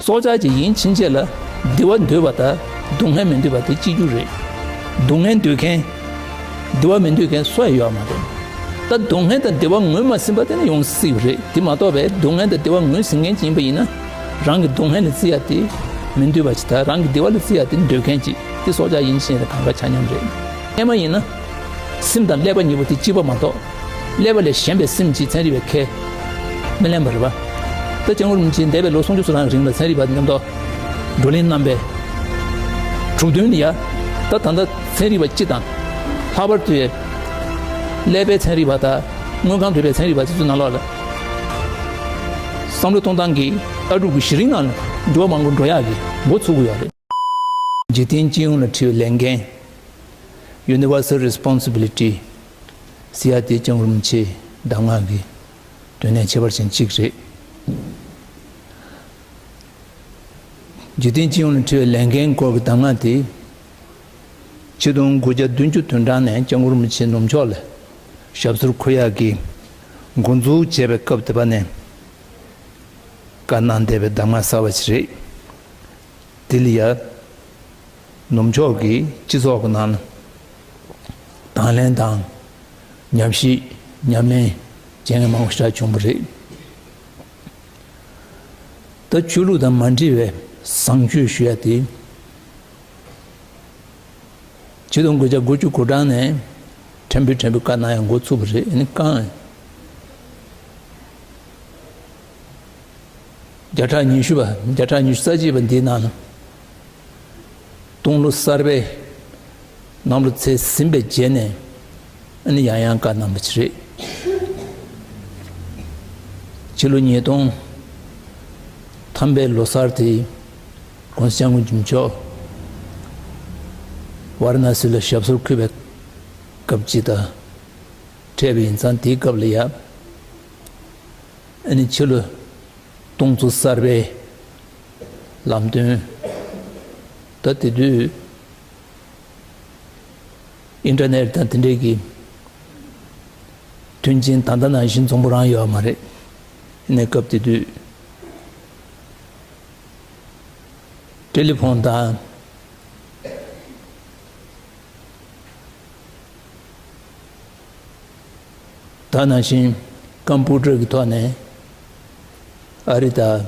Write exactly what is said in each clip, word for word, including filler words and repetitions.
སྲོག་ཆགས་ཅིག་ཡིན་ཕྱིན་ཆད་ལ་བདེ་བ་འདོད་པ་དང་སྡུག་བསྔལ་མི་འདོད་པ་དེ་གཅིག་གྱུར་རེད། སྡུག་བསྔལ་འདོད་མཁན། བདེ་བ་མི་འདོད་མཁན་སུ་ཡང་ཡོད་མ་རེད། ད་སྡུག་བསྔལ་དང་བདེ་བ་ངོས་མ་ཟིན་པ་དེ་ནི་ཡོང་སྲིད་པ་རེད། དེ་མ་གཏོགས་པའི་སྡུག་བསྔལ་དང་བདེ་བ་ངོས་ཟིན་མཁན་ཅིག་ཡིན་པ་ཡིན་ན། རང་གི་སྡུག་བསྔལ་ལ་བརྩི་ཡ་དེ་མི་འདོད་པ་ཅིག་དང་རང་གི་བདེ་བ་ལ་བརྩི་ཡ་དེ་འདོད་མཁན་ཅིག་དེ་སྲོག་ཆགས་ཡིན་ཕྱིན་ཆད་ལ་གང་ག་ཆ་མཉམ་རེད། སྔས་མ་ཡིན་ན། སེམས་དང་ཀླད་པ་གཉིས་པོ་དེ་གཅིག་པ་མ་གཏོགས། ཀླད་པ་ལས་གཞན་པའི་སེམས་ཀྱིས་ཚན་རིག་པས་ཁས་མི་ལེན་པ་རེད་པ། ད་སྐྱབས་མགོན་རིན་པོ་ཆེས་འདས་པའི་ལོ་སུམ་ཅུ་སོ་ལྔ་རིང་ལ་ཚན་རིག་པ་མཉམ་དུ་བགྲོ་གླེང་གནང་པའི་གྲུབ་དོན་ལ་ཡ། ད་ད་ལྟ་ཚན་རིག་པ་སྤྱི་དང་། ལྷག་པར་དུ་ཀླད་པའི་ཚན་རིག་པ་དང་དངོས་ཁམས་རིག་པའི་ཚན་རིག་པ་དེ་ཚོའི་ནང་ལོགས་ལ། བསམ་བློ་གཏོང་སྟངས་ཀྱི་ལྟ་གྲུབ་ཀྱི་གཞི་རིམ་ནང་ལ་འགྱུར་བ་མང་པོ་འགྲོ་ཡག་གི་འགོ་ཚུགས་ཀྱི་ཡོད་རེད། འཇིག་རྟེན་སྤྱི་ཡོངས་ལ་འཁྲི་བའི་ལས་འགན་Universal Responsibility ཟེར་ཡ་དེ་སྐྱབས་མགོན་རིན་པོ་ཆེའི་གདམས་ངག་གི་དོན་གནད་ཁྱད་པར་ཅན་གཅིག་རེད། འཇིག་རྟེན་སྤྱི་ཡོངས་ལ་འཁྲི་བའི་ལས་འགན་སྐོར་གྱི་གདམས་ངག་དེ། ཆིག་སྟོང་དགུ་བརྒྱ་བདུན་ཅུ་དོན་གྲངས་ནས་སྐྱབས་མགོན་རིན་པོ་ཆེ་ནུབ་ཕྱོགས་ལ་ཞབས་སོར་འཁོད་ཡག་གི་འགོ་འཛུགས་བྱས་པའི་སྐབས་དེ་པ་ནས་བཀའ་གནང་བསྡད་པའི་གདམས་ངག་གསར་བ་ཞིག་རེད། དེ་ལ་ཡ། ནུབ་ཕྱོགས་ཀྱི་སྤྱི་ཚོགས་ཀྱི་ནང་ལ་དང་ལེན་དང་། ཉམས་ཞིབ་ཉམས་ལེན་བྱེད་མཁན་མང་པོ་ཞིག་བྱུང་བ་རེད། ད་ཆོས་ལུགས་དང་མ་འབྲེལ་བའི་བཟང་སྤྱོད་ཞུ་ཡ་དེ། ཆིག་སྟོང་དགུ་བརྒྱ་དགུ་བཅུ་གོ་གྲངས་ནས་ཕྲན་བུ་ཕྲན་བུ་བཀའ་གནང་ཡ་འགོ་ཚུགས་པ་རེད། ཨ་ནི་རྐང་བརྒྱ་ཕྲག་ཉི་ཤུ་པ་བརྒྱ་ཕྲག་ཉི་ཤུ་རྩ་གཅིག་པ་འདིའི་ནང་ལ། སྟོང་ལོ་གསར་པའི་གནམ་ལོ་ཚེས་ཟིན་པའི་རྗེས་ནས་ཨ་ནི་ཡང་ཡང་བཀའ་གནང་བ་ཅིག་རེད། ཕྱི་ལོ་ཉིས་སྟོང་ཐམ་པའི་ལོ་གསར་དེ་༸གོང་ས་༸སྐྱབས་མགོན་ཆེན་པོ་མཆོག་ཝཱ་ར་ཎ་སི་ལ་ཞབས་སོར་འཁོད་པའི་སྐབས་ཅིག་དང་འཕྲད་པ་ཡིན་ཙང་། དེའི་སྐབས་ལ་ཡ་ཨ་ནི་ཕྱི་ལོ་སྟོང་ཚོ་གསར་པའི་ལམ་སྟོན། ད་དེ་དུས་ཨིན་ཊར་ནེཊ་དང་དེ་འདྲའི་གི་མཐུན་རྐྱེན་ད་ལྟ་ནང་བཞིན་འཛོམས་པོ་རང་ཡོད་མ་རེད། ཨ་ནི་སྐབས་དེ་དུས་ཊེ་ལི་ཕོན་དང་། ད་ནང་བཞིན་ཀམ་པུ་ཊར་གྱི་ཐོག་ནས་ཨ་རི་དང་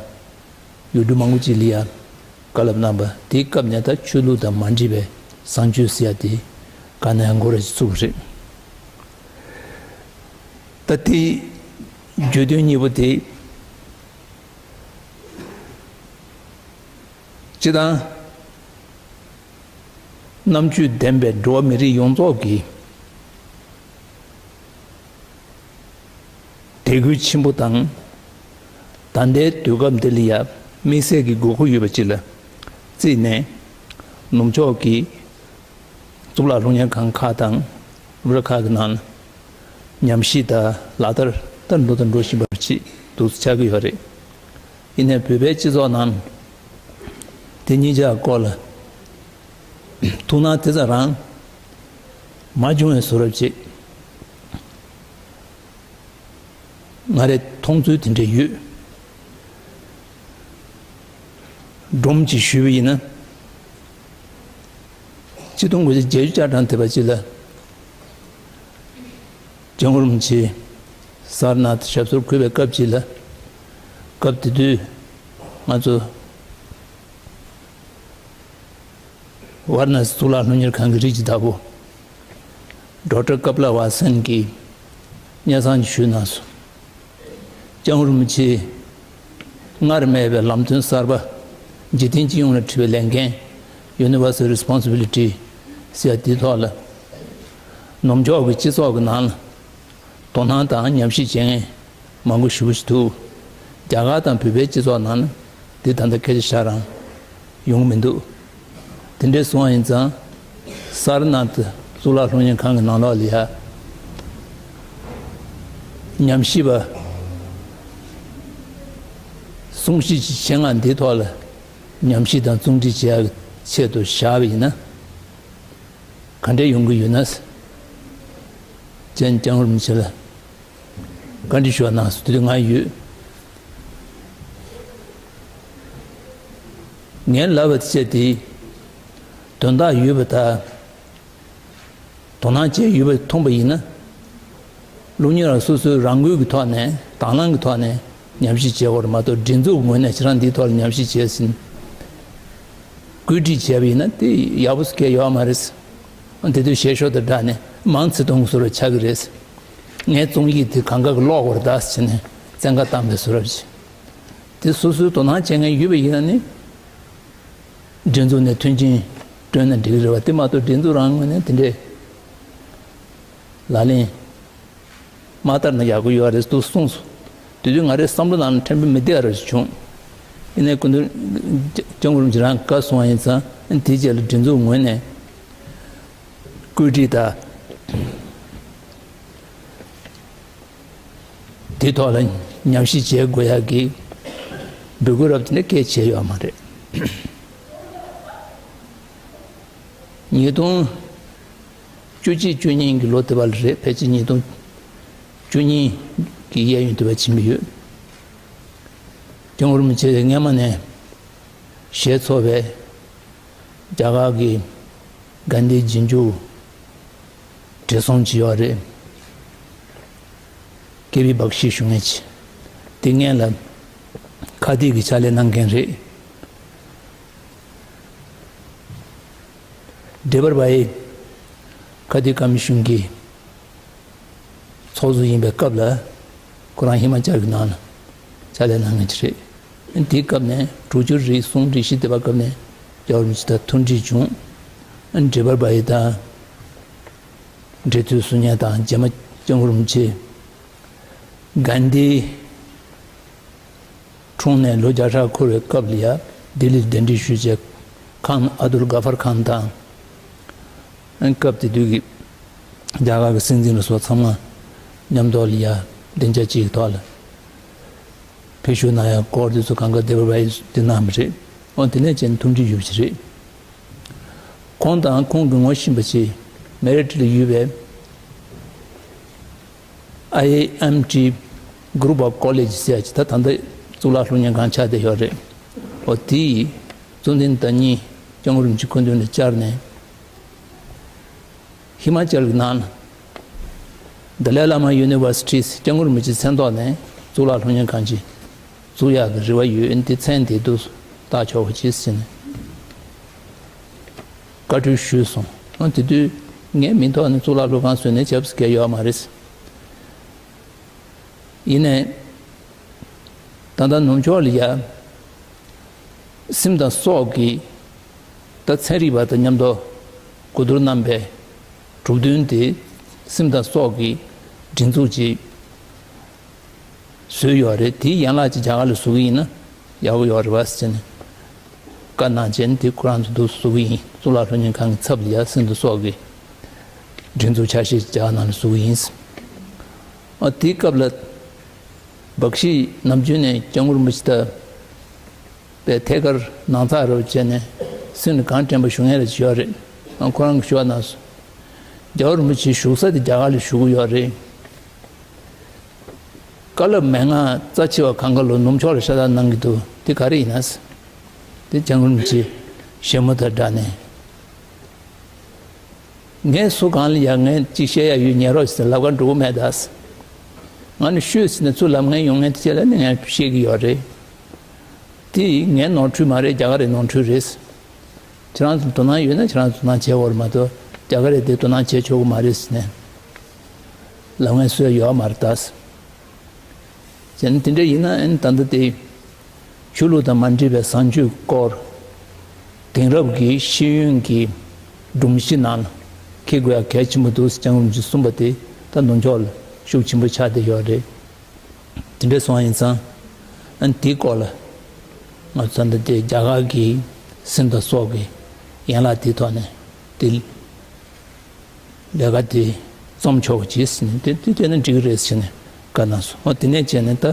ཡུལ་གྲུ་མང་པོ་ཅིག་ལ་ཡ་བཀའ་སློབ་གནང་བ་དེའི་སྐབས་ནས། ད་ཆོས་ལུགས་དང་མ་འདྲེས་པའི་བཟང་སྤྱོད་ཟེར་ཡ་དེ་ག་ནས་འགོ་ར་ཅིག་ཚུགས་པ་རེད། ད་དེའི་བརྗོད་དོན་གཉིས་པོ་དེ། སྤྱིར་བཏང་རྣམ་དཔྱོད་ལྡན་པའི་འགྲོ་བ་མི་རིགས་ཡོངས་རྫོགས་ཀྱི་དད་གུས་ཆེན་པོ་དང་། ད་ལྟའི་དུས་སྐབས་འདི་ལ་ཡ་དམིགས་བསལ་གྱི་དགོས་མཁོ་ཡོད་པ་ཅིག་ལ་བརྩིས་ནས། ནུབ་ཕྱོགས་ཀྱི་གཙུག་ལག་སློབ་གཉེར་ཁང་ཁག་དང་སློབ་གྲྭ་ཁག་གི་ནང་ཉམས་ཞིབ་དང་ལག་བསྟར་ལྟར་འགྲོ་དང་འགྲོ་བཞིན་པ་ཅིག་འདུག་ཆགས་ཀྱི་ཡོད་རེད། ཡིན་ནའི་བོད་པའི་སྤྱི་ཚོགས་ནང་དེ་གཉིས་ཆ་སྐོར་ལ་ཐུགས་སྣང་དེ་ཙམ་རང་མ་བྱུང་བའི་བཟོ་འདྲ་ཅིག་ང་རའི་མཐོང་ཚུལ་དེ་འདྲ་ཡོད། སྒྲོམ་གཅིག་ཞུས་པ་ཡིན་ན། ཆིག་སྟོང་དགུ་བརྒྱ་བརྒྱད་ཅུ་གྱ་གྲངས་དེ་བ་ཅིག་ལ། སྐྱབས་མགོན་རིན་པོ་ཆེ་སཱ་ར་ནཱཐ་ཞབས་སོར་འཁོད་པའི་སྐབས་ཅིག་ལ། སྐབས་དེ་དུས་ང་ཚོ་ཝཱ་ར་ཎ་སི་གཙུག་ལག་སློབ་གཉེར་ཁང་གི་རིགས་ཀྱི་བདག་པོ་ཌོག་ཊར་ཀ་པ་ལ་ཝ་སན་གྱིས་སྙན་སེང་ཞུས་གནང་སོང་། སྐྱབས་མགོན་རིན་པོ་ཆེས་སྔར་མེད་པའི་ལམ་སྟོན་གསར་པ། འཇིག་རྟེན་སྤྱི་ཡོངས་ལ་འཁྲི་བའི་ལས་འགན། Universal Responsibility ཟེར་ཡ་དེའི་ཐོག་ལ། ནུབ་ཕྱོགས་ཀྱི་སྤྱི་ཚོགས་ཀྱི་ནང་ལ་དོ་སྣང་དང་ཉམས་ཞིབ་བྱེད་མཁན་མང་པོ་ཞེ་པོ་ཞིག་འདུག་རྒྱ་གར་དང་བོད་པའི་སྤྱི་ཚོགས་ནང་ལ་འདི་ད་ལྟ་སྐད་ཆ་བཤད་རང་ཡོང་གི་མི་འདུག་དེ་འདྲའི་སོང་བ་ཡིན་ཙང་། སཱ་ར་ནཱཐ་གཙུག་ལག་སློབ་གཉེར་ཁང་གི་ནང་ལོགས་ལ་ཡ་ཉམས་ཞིབ་པ་གསུང་བཤད་ཅིག་བྱེད། ང་འདིའི་ཐོག་ལ་ཉམས་ཞིབ་དང་རྩོམ་སྒྲིག་བྱེད་ཡག་ཆེད་དུ་བཞག་པ་ཡིན་ན། ག་འདྲས་ཡོང་གི་ཡོད་ན། ཅན་སྐྱབས་མགོན་རིན་པོ་ཆེ་ལ་བཀའ་འདྲི་ཞུ་བ་གནང་སོང་། དེ་དུས་ང་ཡོད། ངས་ལབ་པ་བྱས་ཏེ། དོན་དག་ཡོད་པ་དང་། དོ་སྣང་བྱས་ཡོད་པ་མཐོང་པ་ཡིན་ན། སློབ་གཉེར་བ་སོ་སོའི་རང་འགུལ་གྱི་ཐོག་ནས། དང་བླངས་ཀྱི་ཐོག་ནས་ཉམས་ཞིབ་བྱེད་དགོས་རེད་མ་གཏོགས། སྒྲིག་འཛུགས་ངོས་ནས་ཁྱེད་རང་འདིའི་ཐོག་ལ་ཉམས་ཞིབ་བྱས་ཟིན། བཀོད་སྒྲིག་བྱས་པ་ཡིན་ན་དེ་ཡག་པོ་སྐད་ཡོད་མ་རེད། དེ་དུས་བཤད་ཤོག་དང་སྦྲགས་ནས་མང་ཚིག་གཏོང་གི་བཟོ་འདྲ་ཆགས་ཀྱི་རེད། ངའི་རྩོམ་ཡིག་དེ་གང་ག་གི་ཀློག་དགོས་རེད་ད་ཟེར་ནས་བཙན་བཀའ་བཏང་པའི་བཟོ་འདྲ་ཅིག་དེ་སོ་སོའི་དོ་སྣང་བྱེད་མཁན་ཡོད་པ་ཡིན་ན་ནི། སྒྲིག་འཛུགས་ནས་མཐུན་རྐྱེན་བསྐྲུན་ན་འགྲིག་གི་རེད་བ། དེ་མ་གཏོགས་སྒྲིག་འཛུགས་རང་ངོས་ནས་དེ་འདྲའི་ལག་ལེན་མ་བསྟར་ན་ཡག་པོ་ཡོད་རེད་འདུག་གསུངས་སོང་། དེ་དུས་ང་རའི་བསམ་བློ་ནང་ལ་ཕྲན་བུ་མི་བདེ་བ་རེ་ཞིག་བྱུང་། ཡིན་ནའི་སྐུ་མདུན་སྐྱབས་མགོན་རིན་པོ་ཆེ་རང་བཀའ་གསུང་བ་ཡིན་ཙང་། དེའི་རྗེས་ལ་སྒྲིག་འཛུགས་ངོས་ནས་བཀོད་སྒྲིག་དང་། དེའི་ཐོག་ལ་ཉམས་ཞིབ་བྱེད་དགོས་ཡག་གི་འབོད་སྐུལ་རབ་དེ་འདྲ་སྐད་བྱས་ཡོད་མ་རེད། ཉིས་སྟོང་བཅུ་གཅིག་བཅུ་གཉིས་ཀྱི་ལོ་དེ་བ་ལ་རེད། ཕལ་ཆེར་ཉིས་སྟོང་བཅུ་གཉིས་ཀྱི་གཡས་གཡོན་དེ་བ་ཕྱིན་པ་ཡོད། སྐྱབས་མགོན་རིན་པོ་ཆེ་སྔས་མ་ནས་ཞལ་འཚོ་བའི་རྒྱ་གར་གྱི་གྷན་དྷིའི་རྗེས་འཇུག་བགྲེས་སོང་ཅིག་ཡོད་རེད། ཀེ་བི་བྷག་ཤི་ཞུ་མཁན་ཅིག་དེ་སྔོན་ལ་ཁ་བརྡའི་གི་ཕྱག་ལས་གནང་མཁན་རེད། ཌེ་བར་བྷ་ཡི་ཁ་བརྡའི་ཀོ་མི་ཤོན་གྱི་ཚོགས་གཙོ་ཡིན་པའི་སྐབས་ལ། ཁོ་རང་ཧི་མ་ཅལ་གྱི་ནང་ལ་ཕྱག་ལས་གནང་མཁན་ཅིག་རེད། དེའི་སྐབས་ནས་དྲུག་ཅུ་རེ་གསུམ་རེ་བཞི་དེ་བ་སྐབས་ནས་སྐྱབས་མགོན་རིན་པོ་ཆེ་དང་ཐུག་འཕྲད་བྱུང་། ཌེ་བར་བྷ་ཡི་དང་འབྲེལ་མཐུད་བཟོ་མཁན་དང་། རྗེས་མ་སྐྱབས་མགོན་རིན་པོ་ཆེ་གྷན་དྷི་འཁྲུངས་ནས་ལོ་བརྒྱ་ཕྲག་འཁོར་བའི་སྐབས་ལ་ཡ་ལྡི་ལིར་གདན་འདྲེན་ཞུས་བྱས། ཁཱན་ཨབ་དུལ་གྷ་ཧྥར་ཁཱན་དང་། སྐབས་དེ་དུས་ཀྱི་རྒྱ་གར་གྱི་སྲིད་འཛིན་ལ་སོགས་ཚང་མ་མཉམ་དུ་ལ་ཡ་སྡིངས་ཆ་གཅིག་གི་ཐོག་ལ་ཕེབས་བཞུགས་གནང་ཡ་སྐོར་དེ་ཚོ་གང་ག་ཌེ་བར་བྷ་ཡིས་དེ་གནང་བ་རེད། འོ་དེ་ནས་ཅན་ཐུག་འཕྲད་ཡོད་པ་ཞིག་རེད། ཁོང་དང་ཁོང་གི་ངོ་ཤེས་པ་ཅིག་མེ་རི་ཊི་ལ་ཡོད་པའི་ཨའི་ཨེམ་ཊི་Group of College ཟེར་ཡ་ཅིག་ད་ད་ལྟ་གཙུག་ལག་སློབ་གཉེར་ཁང་ཆགས་བསྡད་ཡོད་རེད། འོ་དེ་ཡི་གཙོ་འཛིན་ཟླ་ཉིན་སྐྱབས་མགོན་རིན་པོ་ཆེ་སྐུ་མདུན་ལ་བཅར་ནས། ཧི་མ་ཅལ་གྱི་ནང་ལ་Dalai Lama University སྐྱབས་མགོན་རིན་པོ་ཆེའི་མཚན་ཐོག་ནས་གཙུག་ལག་སློབ་གཉེར་ཁང་ཅིག་འཛུགས་ཡག་གི་རེ་བ་ཡོད། འདི་མཚན་དེ་དུ་བཏགས་ཆོག་པ་ཅིག་ཟེར་ནས་བཀའ་འཁྲོལ་ཞུས་སོང་། ཨ་དེ་དུས་ངའི་མིང་ཐོག་ནས་གཙུག་ལག་སློབ་ཁང་བཟོས་ནས་བྱས་པ་ཟེར་མཁན་ཡོད་མ་རེད། ཡིན་ནའི་ད་ལྟ་ནུབ་ཕྱོགས་ལ་ཡ་སེམས་དང་སྲོག་གི་ད་ཚན་རིག་པ་དང་མཉམ་དུ་གོ་བསྡུར་གནང་པའི་གྲུབ་དོན་དེ་སེམས་དང་སྲོག་གི་སྒྲིག་འཛུགས་ཅིག་བཟོས་ཡོད་རེད། དེའི་ཡན་ལག་ཅིག་རྒྱ་གར་ལ་བཟོ་གི་ཡིན་ན་ཡག་པོ་ཡོད་རེད་བ་ཟེར་ནས་བཀའ་གནང་བྱས་ནས། དེ་ཁོ་རང་ཚོ་འདུག་བཟོ་གི་ཡིན། གཙུག་ལག་སློབ་གཉེར་ཁང་གི་ཚབ་ལ་ཡ་སེམས་དང་སྲོག་གི་སྒྲིག་འཛུགས་ཆ་ཤས་ཅིག་རྒྱ་གར་ནང་ལ་བཟོ་གི་ཡིན། ཨ་དེའི་སྐབས་ལ་བྷག་ཤི་ནམ་རྒྱུན་ནས་སྐྱབས་མགོན་རིན་པོ་ཆེ་དང་པའི་ཐད་ཀར་ནང་ཚགས་རོགས་བྱས་ནས་སེམས་ལ་གང་དྲན་པ་ཞུ་མཁན་རེ་ཞིག་ཡོད་རེད། ཨ་ཁོ་རང་གིས་ཞུ་བ་གནང་སོང་། རྒྱལ་བ་རིན་པོ་ཆེའི་བཞུགས་ས་དེ་རྒྱ་གར་ལ་བཞུགས་ཀྱི་ཡོད་རེད། བཀའ་སློབ་མན་ངག་རྩ་ཆེ་བ་གང་ག་ལོ་ནུབ་ཕྱོགས་ལ་ཤ་སྟག་གནང་གི་འདུག་དེ་ག་རེ་ཡིན་ན་ཟེར། དེ་སྐྱབས་མགོན་རིན་པོ་ཆེ་བཞད་མོ་དང་སྦྲགས་ནས། ངས་སུ་གང་ལ་ཡང་ངས་ཅིག་བཤད་ཡ་ཡོད་ཉན་རོགས་ཟེར་ལབ་ག་འགྲོ་གི་མེད་ད་ཟེར། ང་ནི་ཤོད་ཟེར་ནས་ཚུར་ལབ་མཁན་ཡོང་མཁན་དེ་ཚོ་ལ་ནི་ངས་བཤད་ཀྱི་ཡོད་རེད། དེ་ངའི་ནོར་འཁྲུལ་མ་རེད། རྒྱ་གར་རི་ནོར་འཁྲུལ་རེད། ཁྱེད་རང་ཚོ་དོ་སྣང་ཡོད་ན་ཁྱེད་རང་ཚོ་དོ་སྣང་བྱེད་དགོས་རེད་མ་གཏོགས། རྒྱ་གར་རི་དེ་དོ་སྣང་བྱེད་ཆོག་གི་མ་རེད་ཟེར་ནས་ལབ་མཁན་སུ་ཡང་ཡོད་མ་རེད་ད་ཟེར། བྱས་ན་དེ་འདྲ་ཡིན་ན་ཨ་ནི་ད་ལྟ་དེ་ཆོས་ལུགས་དང་མ་འདྲེས་པའི་བཟང་སྤྱོད་སྐོར་དེང་རབས་ཀྱི་ཤེས་ཡོན་གྱི་སྒྲོམ་གཞི་ནང་འཁྱེར་དགོས་ཡ་གལ་ཆེན་པོ་འདུག་ཟེར་སྐྱབས་མགོན་རིན་པོ་ཆེས་གསུངས་པ་དེ་ད་ནུབ་ཕྱོགས་ལ་ཤུགས་ཆེན་པོ་ཆགས་བསྡད་ཡོད་རེད། དེ་འདྲ་སོང་བ་ཡིན་ཙང་། ཨ་ནི་དེའི་སྐོར་ལ་ང་ཚོ་ད་ལྟ་དེ་རྒྱ་གར་གྱི་སེམས་དང་སྲོག་གི་ཡན་ལག་དེའི་ཐོག་ནས་དེ་ལས་ཀ་དེ་རྩོམ་ཆོག་ཅེས་ཟེར་ནས། དེ་དེ་བྱས་ན་འགྲིག་གི་རེད་ཟེར་ནས་བཀའ་གནང་སོང་། འོ་དེ་ནས་བྱས་ནས་ད་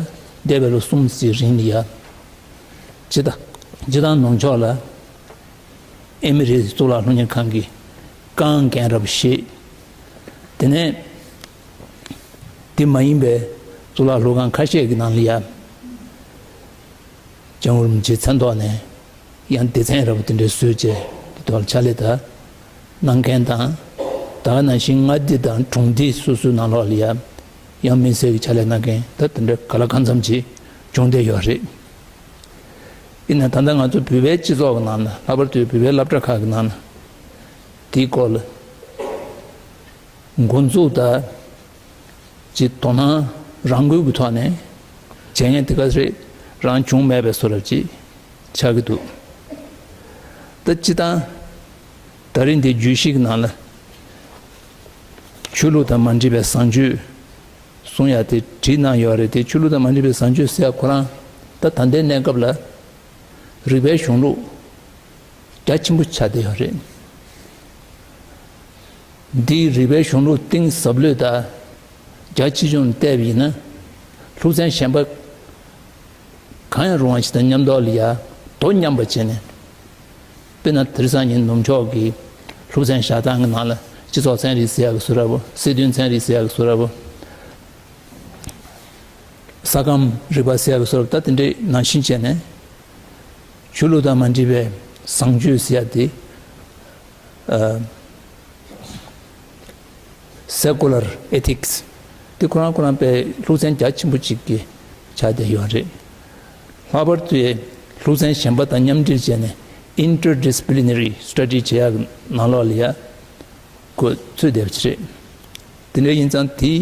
འདས་པའི་ལོ་གསུམ་ཙམ་རིང་ལ་ཡ། སྤྱིར་བཏང་སྤྱིར་བཏང་ནུབ་ཕྱོགས་ལ་ཨེ་མི་རི་གཙུག་ལག་སློབ་གཉེར་ཁང་གི་རྐང་འགན་རབ་བཞེས། དེ་ནས་དེ་མ་ཡིན་པའི་གཙུག་ལག་སློབ་ཁང་ཁ་ཤས་ཀྱི་ནང་ལ་ཡ། སྐྱབས་མགོན་རིན་པོ་ཆེའི་མཚན་ཐོག་ནས་ ཡང་སྡེ་ཚན་ར་བ་དེ་འདྲའི་བཟོས་བྱས་དེ་ཐོག་ལ་ཕྱག་ལས་ད་གནང་མཁན་དང་། ད་ག་ནང་བཞིན་མངའ་སྡེ་དང་གྲོང་སྡེ་སོ་སོའི་ནང་ལོགས་ལ་ཡང་ཡང་དམིགས་བསལ་གྱི་ཕྱག་ལས་གནང་མཁན་ད་དེ་འདྲ་ག་ལ་གང་འཚམ་ཅིག་བྱུང་བསྡད་ཡོད་རེད། ཡིན་ན་ད་ལྟ་ང་ཚོ་བོད་པའི་སྤྱི་ཚོགས་ཀྱི་ནང་ལ་ལྷག་པར་དུ་བོད་པའི་སློབ་གྲྭ་ཁག་གི་ནང་ལ་དེའི་སྐོར་ལ་འགོ་འཛུགས་དང་། ཅིག་དོ་སྣང་རང་འགུལ་གྱི་ཐོག་ནས་བྱས་ངན་དེ་ག་རེད། རང་བྱུང་མེད་པའི་བཟོ་འདྲ་ཅིག་ཆགས་ཀྱི་འདུག་ད་སྤྱིར་བཏང་ད་རིང་འདི་བརྗོད་གཞི་གི་ནང་ལ་ཆོས་ལུགས་དང་མ་འདྲེས་པའི་བཟང་སྤྱོད་གསུང་ཡ་དེ་བྲིས་གནང་ཡོད་རེད་དེ། ཆོས་ལུགས་དང་མ་འདྲེས་པའི་བཟང་སྤྱོད་ཟེར་ཡ་ཁོ་རང་ད་ད་ལྟའི་གནས་སྐབས་ལ་རིག་པའི་གཞུང་ལུགས་རྒྱ་ཆེན་པོ་ཆགས་བསྡད་ཡོད་རེད། འདིའི་རིག་པའི་གཞུང་ལུགས་གཏིང་ཟབ་ལོས་དང་རྒྱ་ཆེ་ཆུང་བལྟས་པ་ཡིན་ན། ལུགས་ཚན་གཞན་པ་གང་ཡང་རུང་བ་ཞིག་དང་མཉམ་ཐོག་ལ་ཡ་དོ་མཉམ་པ་བྱས་ནས། དཔེར་ན་དེང་སང་ཉིན་ནུབ་ཕྱོགས་ཀྱི་ལུགས་ཚན་བཞག་སྟངས་ཀྱི་ནང་ལ་སྤྱི་ཚོགས་ཚན་རིག་ཟེར་ཡག་གི་བཟོ་འདྲ་པོ། སྲིད་དོན་ཚན་རིག་ཟེར་ཡག་གི་བཟོ་འདྲ་པོ། ས་ཁམས་རིག་པ་ཟེར་ཡག་གི་བཟོ་འདྲ་པོ། ད་དེ་འདྲའི་ནང་བཞིན་བྱས་ནས་ཆོས་ལུགས་དང་མ་འདྲེས་པའི་བཟང་སྤྱོད་ཟེར་ཡག་དེ། ཨ། Secular ethics དེ་ཁོ་རང་ཁོ་རང་པའི་ལུགས་ཚན་རྒྱ་ཆེན་པོ་གཅིག་གི་ཆ་དེ་ཡོད་རེད། ལྷག་པར་དུ་ལུགས་ཚན་གཞན་པ་དང་མཉམ་འབྲེལ་བྱས་ནས་interdisciplinary study བྱེད་ཡག་ནང་ལོགས་ལ་ཡ་ཁོ་ཚུད་བསྡད་པ་ཅིག་རེད། དེ་འདྲ་ཡིན་ཙང་དེ་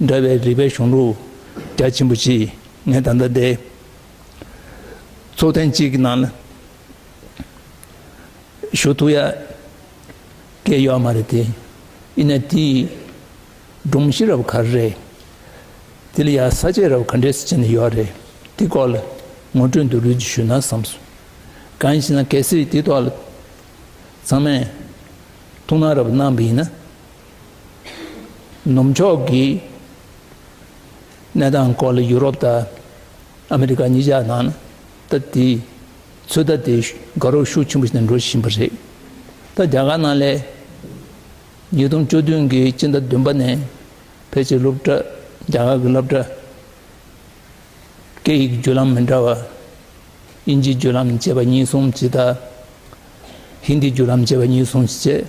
འདྲ་བའི་རིག་པའི་གཞུང་ལུགས་རྒྱ་ཆེན་པོ་ཅིག་ངས་ད་ལྟ་དེ་ཚོགས་ཐེངས་གཅིག་གི་ནང་ལ་ཞུ་ཐུབ་ཡ་སྐད་ཡོད་མ་རེད་དེ། ཡིན་ན་དེའི་སྒྲོམ་གཞི་རབ་ག་རེ་རེད། དེ་ལ་ཡ་ས་བཅད་རབ་ག་འདྲས་སེ་བྱས་ནས་ཡོད་རེད། དེ་སྐོར་ལ་ངོ་སྤྲོད་མདོར་བསྡུས་ཅིག་ཞུས་ན་བསམ་སོང་། གང་ཡིན་ཞེ་ན་གལ་སྲིད་དེ་ཐོག་ལ་ཚང་མས་ཐུགས་སྣང་རབ་གནང་བ་ཡིན་ན། ནུབ་ཕྱོགས་ཀྱི་གནས་སྟངས་སྐོར་ལ་ཡུ་རོབ་དང་ཨ་མི་རི་ཀ་གཉིས་ཆ་ནང་ད་དེ་ཚོད་ལྟ་དེ་དགའ་རབ་ཤུགས་ཆེན་པོ་ཞིག་ནས་འགྲོ་བཞིན་པ་རེད། ད་རྒྱ་གར་ནང་ལས་ཉིས་སྟོང་བཅུ་བདུན་གྱི་སྤྱི་ཟླ་བདུན་པ་ནས་ཕལ་ཆེར་སློབ་གྲྭ་རྒྱ་གར་གྱི་སློབ་གྲྭ་སྐད་ཡིག་བརྒྱུད་ལམ་མི་འདྲ་བ། དབྱིན་ཇིའི་བརྒྱུད་ལམ་བཅས་པ་གཉིས་གསུམ་ཅིག་དང་། ཧིན་དིའི་བརྒྱུད་ལམ་བཅས་པ་གཉིས་གསུམ་ཅིག་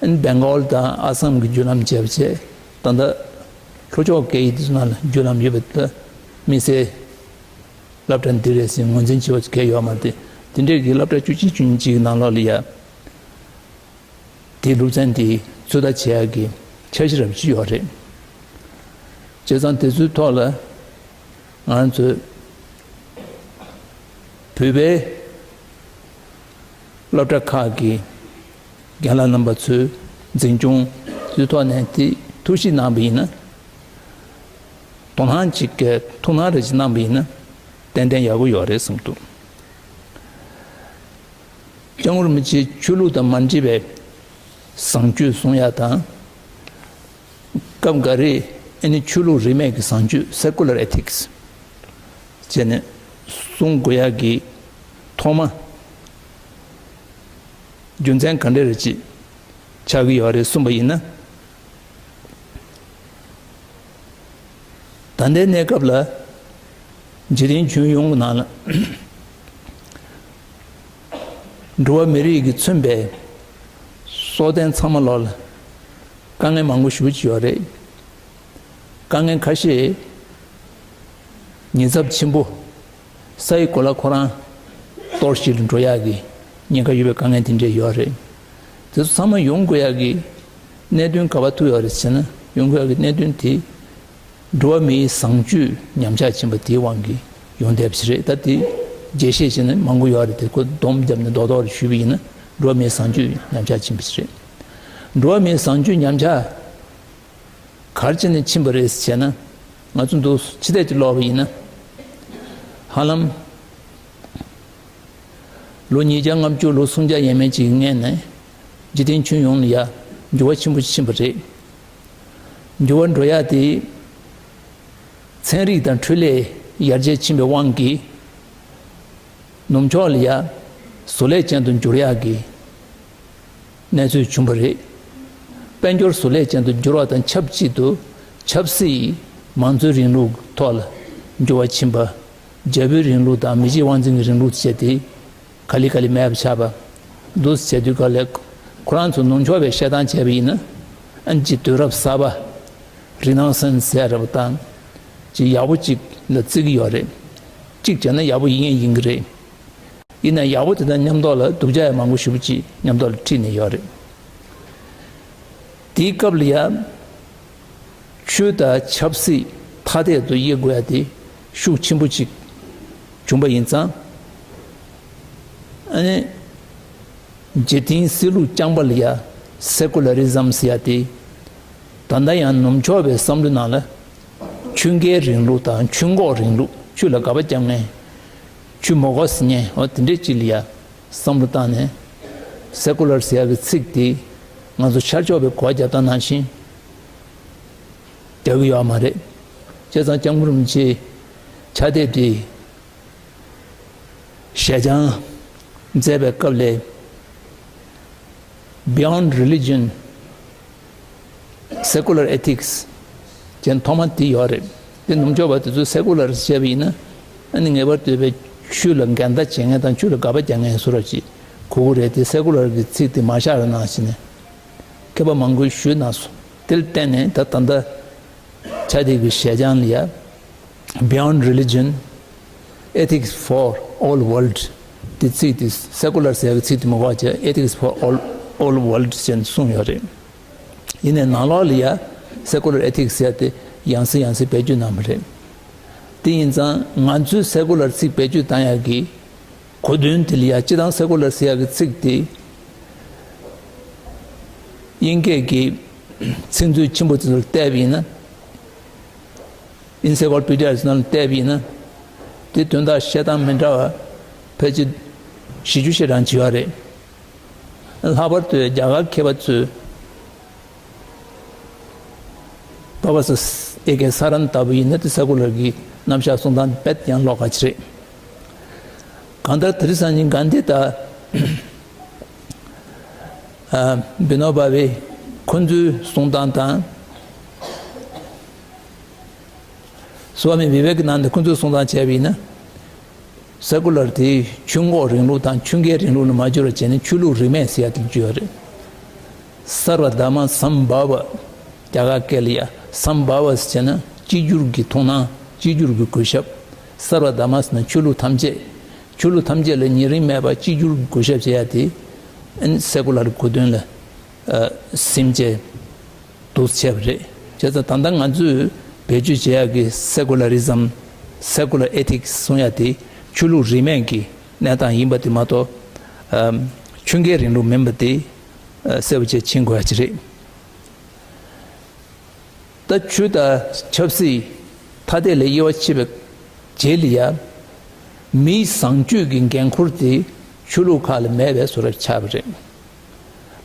བྱས། ཨན་སྦེང་གོལ་དང་ཨ་སམ་གྱི་བརྒྱུད་ལམ་བཅས་པ་བྱས། ད་ལྟ་ལྷོ་ཕྱོགས་སྐད་ཡིག་དེ་ཚོ་ནང་ལ་བརྒྱུད་ལམ་ཡོད་པ་དེ་དམིགས་བསལ་སློབ་གྲྭ་འདི་རེད་ཟེར་ངོས་འཛིན་བྱེད་པ་གལ་ཡོད་མ་རེད་དེ། དེ་འདྲས་ཀྱི་སློབ་གྲྭ་བཅུ་གཅིག་བཅུ་གཉིས་ཅིག་གི་ནང་ལོགས་ལ་ཡ། དེའི་སློབ་ཚན་དེ་ཚོད་ལྟ་བྱེད་ཡག་གི་འཆར་གཞི་རབ་ཅིག་ཡོད་རེད། བྱས་ཙང་དེ་ཚོའི་ཐོག་ལ་ང་ཚོས་བོད་པའི་སློབ་གྲྭ་ཁག་གི་རྒན་ལགས་རྣམ་པ་ཚོས་འཛིན་སྐྱོང་ཚོའི་ཐོག་ནས་དེ་ཐུགས་གཞིགས་གནང་བ་ཡིན་ན། དོ་སྣང་ཅིག་གིས་ཐུགས་སྣང་རེ་ཅིག་གནང་བ་ཡིན་ན་ཏན་ཏན་ཡག་པོ་ཡོད་རེད་བསམ་འདུག་སྐྱབས་མགོན་རིན་པོ་ཆེའི་ཆོས་ལུགས་དང་མ་འདྲེས་པའི་བཟང་སྤྱོད་གསུང་ཡ་དང་། སྐབས་འགའ་རེ་ཨ་ནི་ཆོས་ལུགས་རིས་མེད་ཀྱི་བཟང་སྤྱོད་Secular Ethics བྱས་ནས་གསུང་དགོས་ཡ་གི་ཐོག་མ་རྒྱུ་མཚན་ག་འདྲ་རེ་ཅིག་ཆགས་ཀྱི་ཡོད་རེད་གསུངས་པ་ཡིན་ན། ད་ལྟའི་གནས་སྐབས་ལ་འཇིག་རྟེན་ཁྱོན་ཡོངས་ཀྱི་ནང་ལ་འགྲོ་བ་མི་རིགས་ཀྱིས་མཚོན་པའི་སྲོག་ལྡན་ཚང་མ་ལོག་ལ་དཀའ་ངལ་མང་པོ་ཞེ་པོ་ཅིག་ཡོད་རེད། དཀའ་ངལ་ཁ་ཤས་ཉེན་ཚབས་ཆེན་པོ། ས་ཡི་གོ་ལ་ཁོ་རང་གཏོར་བཤིག་ལ་འགྲོ་ཡག་གི་ཉེན་ཁ་ཡོད་པའི་དཀའ་ངལ་དེ་འདྲས་ཡོད་རེད། དེ་ཚོ་ཚང་མ་ཡོང་དགོས་ཡག་གི་གནད་དོན་ག་པར་ཐུག་ཡོད་རེད་ཟེར་ན། ཡོང་དགོས་ཡག་གི་གནད་དོན་དེ་འགྲོ་བ་མིའི་བཟང་སྤྱོད་ཉམས་ཆག་ཕྱིན་པ་དེའི་དབང་གིས་ཡོང་བསྡད་པ་ཞིག་རེད། ད་དེ་རྒྱས་བཤད་བྱས་ན་མང་པོ་ཡོད་རེད་དེ། ཁོ་སྡོམ་བརྒྱབ་ནས་རྡོག་རྡོག་རེ་ཞུས་པ་ཡིན་ན། འགྲོ་བ་མིའི་བཟང་སྤྱོད་ཉམས་ཆག་ཕྱིན་པ་ཞིག་རེད། འགྲོ་བ་མིའི་བཟང་སྤྱོད་ཉམས་ཆག་ག་རེ་བྱས་ནས་ཕྱིན་པ་རེད་ཟེར་ན། ང་ཚོ་འདུག་ཕྱི་བལྟས་ཀྱིས་ཀློག་པ་ཡིན་ན། ཧ་ལམ་ལོ་ཉིས་བརྒྱ་ལྔ་བཅུ་ལོ་སུམ་བརྒྱ་ཡས་མས་ཅིག་གི་སྔོན་ནས་འཇིག་རྟེན་ཁྱོན་ཡོངས་ལ་ཡ་འགྱུར་བ་ཆེན་པོ་ཕྱིན་པ་རེད། འགྱུར་བ་འགྲོ་ཡ་དེ་ཚན་རིག་དང་འཕྲུལ་ལས་ཡར་རྒྱས་ཕྱིན་པའི་དབང་གིས། ནུབ་ཕྱོགས་ལ་ཡ་བཟོ་ལས་ཅན་དུ་འགྱུར་ཡག་གི་གནས་ཚུལ་བྱུང་བ་རེད། དཔལ་འབྱོར་བཟོ་ལས་ཅན་དུ་འགྱུར་བ་དང་ཆབས་ཅིག་ཏུ་ཆབ་སྲིད་མང་གཙོའི་རིང་ལུགས་ཐོག་ལ་འགྱུར་བ་ཕྱིན་པ། རྒྱལ་པོའི་རིང་ལུགས་དང་མི་རྗེ་དབང་འཛིན་གྱི་རིང་ལུགས་བཅས་ཏེ། ག་ལེ་ག་ལེ་མེད་པ་ཆགས་པ་འདུག་བྱེད་དུས་ག་ལེ་ཁོ་རང་ཚོ་ནུབ་ཕྱོགས་པའི་བཤད་སྟངས་བྱས་པ་ཡིན་ན། ཨ་ནི་ཅིག་དུས་རབས་གསར་པ་Renaissance་ཟེར་ར་བ་དང་ཅིག་ཡག་པོ་ཅིག་ལ་བརྩི་གི་ཡོད་རེད། གཅིག་བྱས་ན་ཡག་པོ་ཡིན་ཡང་ཡིན་གི་རེད། ཡིན་ན་ཡག་པོ་དེ་དང་མཉམ་དུ་ལ་སྡུག་ཅག་ཡང་མང་པོ་ཞེ་པོ་ཅིག་མཉམ་དུ་ལ་ཁྲིད་ནས་ཡོད་རེད། དེའི་སྐབས་ལ་ཡང་ཆོས་དང་ཆབ་སྲིད་ཐ་དད་དུ་དབྱེ་དགོས་ཡ་དེ་ཤུགས་ཆེན་པོ་ཅིག་བྱུང་པ་ཡིན་ཙང་། ཨ་ནི་འཇིག་རྟེན་སྲིད་ལུགས་རྐྱང་པ་ལ་ཡ་Secularism་ཟེར་ཡ་དེ་ད་ལྟ་ཡང་ནུབ་ཕྱོགས་པའི་བསམ་བློའི་ནང་ལ་ཆོས་འགལ་རིང་ལུགས་དང་ཆོས་འགོག་རིང་ལུགས། ཆོས་ལ་དགག་པ་རྒྱག་མཁན། ཆོས་མི་དགོས་ཟེར་མཁན། འོ་དེ་འདྲས་ཅིག་ལ་ཡ་བསམ་བློ་བཏང་ནས་Secular་ཟེར་ཡ་གི་ཚིག་དེ་ང་ཚོ་ཤར་ཕྱོགས་པའི་གོ་བ་རྒྱབ་སྟངས་ནང་བཞིན་རྒྱག་གི་ཡོད་མ་རེད། བྱས་ཙང་སྐྱབས་མགོན་རིན་པོ་ཆེའི་ཕྱག་དེབ་དེ་ཞལ་བྱང་མཛད་པའི་སྐབས་ལ། Beyond Religion, Secular Ethics་ཅན་ཐོག་མ་དེ་ཡོད་རེད། དེ་ནུབ་ཕྱོགས་པ་དེ་ཚོས་Secular་བཤད་པ་ཡིན་ན། ཨ་ནི་ངེས་པར་དུ་བའི་ཆོས་ལ་འགལ་ཟླ་བྱེད་མཁན་དང་ཆོས་ལ་དགག་པ་རྒྱག་མཁན་བཟོ་འདྲ་ཅིག་གོ་གི་རེད་དེ། Secular་གི་ཚིག་དེ་མ་བཞག་ར་ནང་བཞིན་ནས་མཁས་པ་མང་པོས་ཞུས་གནང་སོང་། དེ་ལ་བརྟེན་ནས་ད་ད་ལྟ་ཕྱག་དེབ་ཀྱི་ཞལ་བྱང་ལ་ཡ། Beyond Religion, Ethics for All World། དེ་ཚིག་དེ་Secular་ཟེར་བའི་ཚིག་དེ་མི་དགོས་བྱས་Ethics for All, All World་ཅན་གསུངས་ཡོད་རེད། ཡིན་ནའི་ནང་ལོགས་ལ་ཡ་Secular Ethics་ཟེར་དེ་ཡང་སེ་ཡང་སེ་བེད་སྤྱོད་གནང་བ་རེད། དེ་ཡིན་ཙང་ང་ཚོས་Secular་ཚིག་བེད་སྤྱོད་བཏང་ཡག་གི་གོ་དོན་དེ་ལ་ཡ། སྤྱིར་བཏང་Secular་ཟེར་ཡག་གི་ཚིག་དེ་དབྱིན་སྐད་ཀྱི་ཚིག་མཛོད་ཆེན་པོ་དེ་ཚོར་བལྟས་པ་ཡིན་ན། Encyclopedia་ནང་ལ་བལྟས་པ་ཡིན་ན། དེ་དོན་དག་བཤད་སྟངས་མི་འདྲ་བ་ཕལ་ཆེར་བཞི་བཅུ་ཞེ་གྲངས་ཅིག་ཡོད་རེད། ལྷག་པར་དུ་རྒྱ་གར་མཁས་པ་ཚོས་Professor A K Saran་ལྟ་བུ་ཡིན་ན་དེ་Secular་གི་རྣམ་གཞག་གསུང་སྟངས་དཔེ་ཡང་ཀློག་ག་ཅིག་རེད། གང་ལྟར་དེ་རིང་སང་ཉིན་གྷན་དྷི་དང་ཨ་བི་ནོ་བྷ་ཝེ་ཁོ་ཚོའི་གསུང་སྟངས་དང་། སྭ་མི་བི་ཝེ་ཀ་ནན་དྷ་ཁོ་ཚོས་གསུང་སྟངས་བྱས་པ་ཡིན་ན། Secular་དེ་ཆོས་འགོག་རིང་ལུགས་དང་ཆོས་འགལ་རིང་ལུགས་ལ་མ་བསྒྱུར་བ་བྱས་ནས་ཆོས་ལུགས་རིས་མེད་ཟེར་ཡ་དེ་བརྗོད་ཡོད་རེད། Sarva Dhamma Samabhava། རྒྱ་གར་སྐད་ལ་ཡ་Samabhava་ཟེར་བྱས་ན་གཅིག་གྱུར་གྱི་མཐོང་སྣང་། གཅིག་གྱུར་གྱི་གུས་ཞབས། Sarva Dhamma་ཟེར་ན་ཆོས་ལུགས་ཐམས་ཅད། ཆོས་ལུགས་ཐམས་ཅད་ལ་ཉེ་རིང་མེད་པར་གཅིག་གྱུར་གྱི་གུས་ཞབས་བྱེད་ཡ་དེ་ཨ་ནི་Secular་གོ་དོན་ལ་ཨ་སིམ་བྱས་འདུག་བྱས་པ་རེད། བྱས་ཙང་ད་ལྟ་ང་ཚོས་བེད་སྤྱོད་བྱེད་ཡག་གི་Secularism, Secular Ethics་གསུང་ཡ་དེ་ཆོས་ལུགས་རིས་མེད་ཀྱི་གནས་སྟངས་ཡིན་པ་དེ་མ་གཏོགས་ཨམ་ཆོས་འགལ་རིང་ལུགས་མིན་པ་དེ་ཨ་གསལ་པོ་བྱས་མཁྱེན་དགོས་ཡ་ཅིག་རེད། ད་ཆོས་དང་ཆབ་སྲིད་ཐ་དད་ལས་དབྱེ་བ་ཕྱེ་བའི་རྗེས་ལ་ཡ། མིའི་བཟང་སྤྱོད་ཀྱི་འགན་ཁུར་དེ་ཆོས་ལུགས་ཁག་ལ་མེད་པའི་བཟོ་འདྲ་ཆགས་པ་རེད།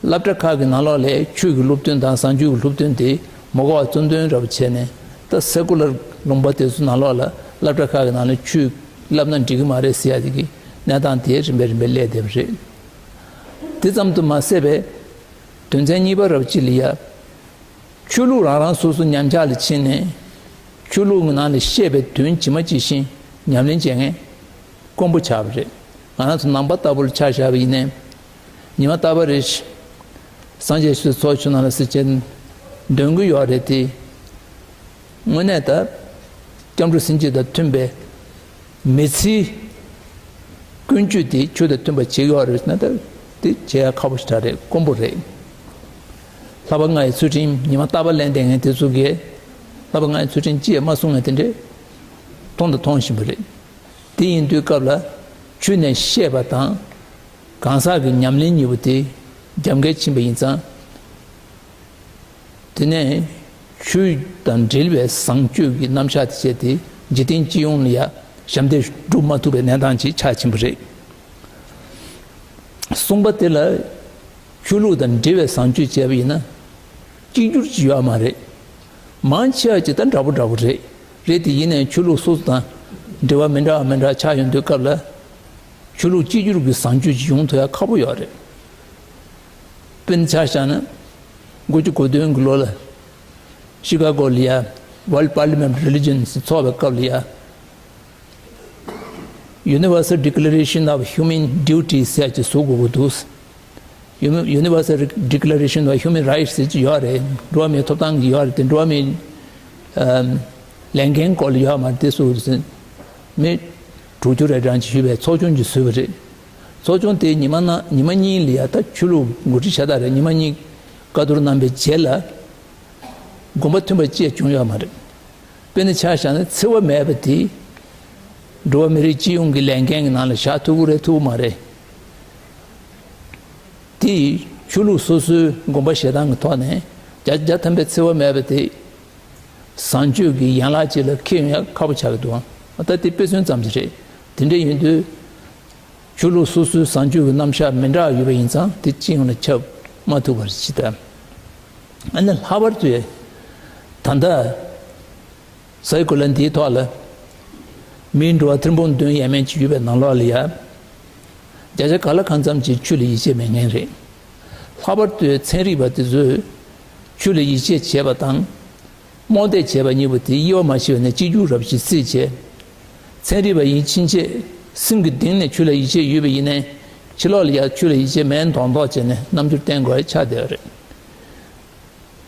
སློབ་གྲྭ་ཁག་གི་ནང་ལོགས་ལ་ཆོས་ཀྱི་སློབ་སྟོན་དང་བཟང་སྤྱོད་ཀྱི་སློབ་སྟོན་དེ་མ་གོ་བ་རྩོམ་སྟོན་འདྲ་པོ་བྱས་ནས། ད་Secular་ལུང་པ་དེ་ཚོ་ནང་ལོགས་ལ་སློབ་གྲྭ་ཁག་གི་ནང་ལ་ཆོས་བསླབ་ན་འགྲིག་གི་མ་རེད་ཟེར་ཡ་དེ་གི་གནས་སྟངས་དེ་རིམ་པས་རིམ་པས་སླེབས་བསྡད་པ་རེད། དེ་ཙམ་དུ་མ་ཟད་པའི་དོན་ཚན་གཉིས་པ་འདྲ་པོ་ཅིག་ལ་ཡ། ཆོས་ལུགས་རང་རང་སོ་སོ་ཉམས་ཆག་ལ་ཕྱིན་ནས། ཆོས་ལུགས་ཀྱི་ནང་ལ་བཤད་པའི་དོན་ཇི་མ་ཇི་བཞིན་ཉམས་ལེན་བྱེད་མཁན་དཀོན་པོ་ཆགས་པ་རེད། ང་རང་ཚོ་ནང་པ་ལྟ་བུར་ཆ་བཞག་པ་ཡིན་ནའི། ཉི་མ་རྟག་པར་རེ་བཞིན་སངས་རྒྱས་ཆོས་ཚོགས་ཆོས་ནང་ལ་ཟེར་བྱས་འདོན་གྱི་ཡོད་རེད་དེ། དངོས་གནས་ད་སྐྱབས་འགྲོ་སེམས་བསྐྱེད་དང་མཐུན་པའི་མི་ཚེའི་ཀུན་སྤྱོད་དེ་ཆོས་དང་མཐུན་པ་བྱེད་ཀྱི་ཡོད་རེད་ཟེར་ན། ད་དེ་བྱེད་ཡ་ཁག་པོ་ཞེ་དྲག་རེད། དཀོན་པོ་རེད། བསླབ་པ་ལྔ་ཡི་ཚུལ་ཁྲིམས་ཉི་མ་རྟག་པར་ལེན་བསྡད་མཁན་དེ་ཚོ་གིས་བསླབ་པ་ལྔ་ཡི་ཚུལ་ཁྲིམས་ཅི་ཡང་མ་སྲུང་མཁན་དེ་འདྲས་མཐོང་དང་མཐོང་བཞིན་པ་རེད། དེ་ཡིན་དུས་སྐབས་ལ་ཆོས་ནས་བཤད་པ་དང་གང་ཟག་གི་ཉམས་ལེན་གཉིས་པོ་དེ་རྒྱབ་འགལ་ཕྱིན་པ་ཡིན་ཙང་། དེ་ནས་ཆོས་དང་འབྲེལ་བའི་བཟང་སྤྱོད་ཀྱི་རྣམ་གཞག་དེ་བྱས་ཏེ་འཇིག་རྟེན་སྤྱི་ཡོངས་ལ་ཡང་ཞབས་འདེགས་སྒྲུབ་མ་ཐུབ་པའི་གནས་སྟངས་ཅིག་ཆགས་ཕྱིན་པ་རེད། གསུམ་པ་དེ་ལ་ཆོས་ལུགས་དང་འབྲེལ་བའི་བཟང་སྤྱོད་བྱས་པ་ཡིན་ན་གཅིག་གྱུར་ཅིག་ཡོད་མ་རེད། མང་ཆེ་བ་ཅིག་ད་འདྲ་པོ་འདྲ་པོ་རེད། རེད་དེ་ཡིན་ནའི་ཆོས་ལུགས་སོ་སོ་དང་འབྲེལ་བ་མི་འདྲ་བ་མི་འདྲ་བ་ཆགས་ཡོང་དུས་སྐབས་ལ། ཆོས་ལུགས་གཅིག་གྱུར་གྱི་བཟང་སྤྱོད་ཅིག་ཡོང་ཐུབ་ཡ་ཁག་པོ་ཡོད་རེད། དཔེར་ན་ཆ་བཞག་ན། དགུ་བཅུ་གོ་བདུན་གྱི་ལོ་ལ་ཤི་ཀ་གོ་ལ་ཡ་World Parliament of Religions་ཚོགས་པའི་སྐབས་ལ་ཡ། Universal Declaration of Human Duties ཟེར་ཅིག་བཟོ་དགོས་ཀྱི་འདུག། Uni- Universal Declaration of Human Rights ཟེར་ཅིག་ཡོད་རེད། འགྲོ་བ་མིའི་ཐོབ་ཐང་གི་ཡོད་རེད་དེ། འགྲོ་བ་མིའི་ཨམ་ལས་འགན་སྐོར་ལ་ཡོད་མ་རེད། དེ་སུ་མི་དྲུག་ཅུ་རེ་གྲངས་ཅིག་ཞུས་པའི་ཚོགས་ཆུང་ཅིག་བཟོས་པ་རེད། ཚོགས་ཆུང་དེ་ཉི་མ་ན་ཉི་མ་གཉིས་ལ་ཡ་ད་ཆོས་ལུགས་འགོ་ཁྲིད་ཤ་སྟག་རེད། ཉི་མ་གཉིས་བཀའ་བསྡུར་གནང་པའི་རྗེས་ལ་དགོངས་པ་མཐུན་པ་ཅིག་བྱུང་ཡོད་མ་རེད། དཔེར་ན་ཆ་བཞག་ན་འཚེ་བ་མེད་པ་དེ་འགྲོ་བ་མི་རིགས་སྤྱི་ཡོངས་ཀྱི་ལས་འགན་གྱི་ནང་ལ་བཞག་ཐུབ་ཀྱི་རེད་ཐུབ་ཀྱི་མ་རེད། དེ་ཆོས་ལུགས་སོ་སོའི་དགོངས་པ་བཞེས་སྟངས་ཀྱི་ཐོག་ནས་བརྒྱ་ཆ་བརྒྱ་ཐམ་པའི་འཚེ་བ་མེད་པ་དེ་བཟང་སྤྱོད་ཀྱི་ཡན་ལག་ཅིག་ལ་འཁེལ་ཡོང་ཡ་ཁག་པོ་ཆགས་ཀྱི་འདུག། ད་དེ་དཔེ་མཚོན་ཙམ་ཞིག་རེད། དེ་འདྲ་ཡིན་དུས། ཆོས་ལུགས་སོ་སོའི་བཟང་སྤྱོད་ཀྱི་རྣམ་གཞག་མི་འདྲ་བ་ཡོད་པ་ཡིན་ཙང་དེ་སྤྱི་ཡོངས་ལ་ཁྱབ་མ་ཐུབ་པར་ཅི་ལྟ། ཨ་ནི་ལྷག་པར་དུ་ད་ལྟ་སའི་གོ་ལ་འདིའི་ཐོག་ལ་མིའི་འགྲོ་བ་ཐེར་འབུམ་བདུན་ཡས་མས་ཅིག་ཡོད་པའི་ནང་ལོགས་ལ་ཡ། བརྒྱ་ཆ་ག་ལ་གང་འཚམ་ཅིག་ཆོས་ལ་ཡིད་ཆེས་མེད་མཁན་རེད། ལྷག་པར་དུ་ཚན་རིག་པ་དེ་ཚོས་ཆོས་ལ་ཡིད་ཆེས་བྱས་པ་དང་། རྨོངས་དད་བྱས་པ་གཉིས་པོ་དེ་དབྱེ་བ་མ་ཕྱེ་བ་ནས་གཅིག་གྱུར་རབ་ཞིག་བརྩིས་བྱས། ཚན་རིག་པ་ཡིན་ཕྱིན་ཆད་སེམས་ཀྱི་གཏིང་ནས་ཆོས་ལ་ཡིད་ཆེས་ཡོད་པ་ཡིན་ནའི་ཕྱི་ལོགས་ལ་ཡང་ཆོས་ལ་ཡིད་ཆེས་མེད་མདོག་མདོག་བྱས་ནས་རྣམ་འགྱུར་བསྟན་དགོས་ཡ་ཆགས་བསྡད་པ་རེད།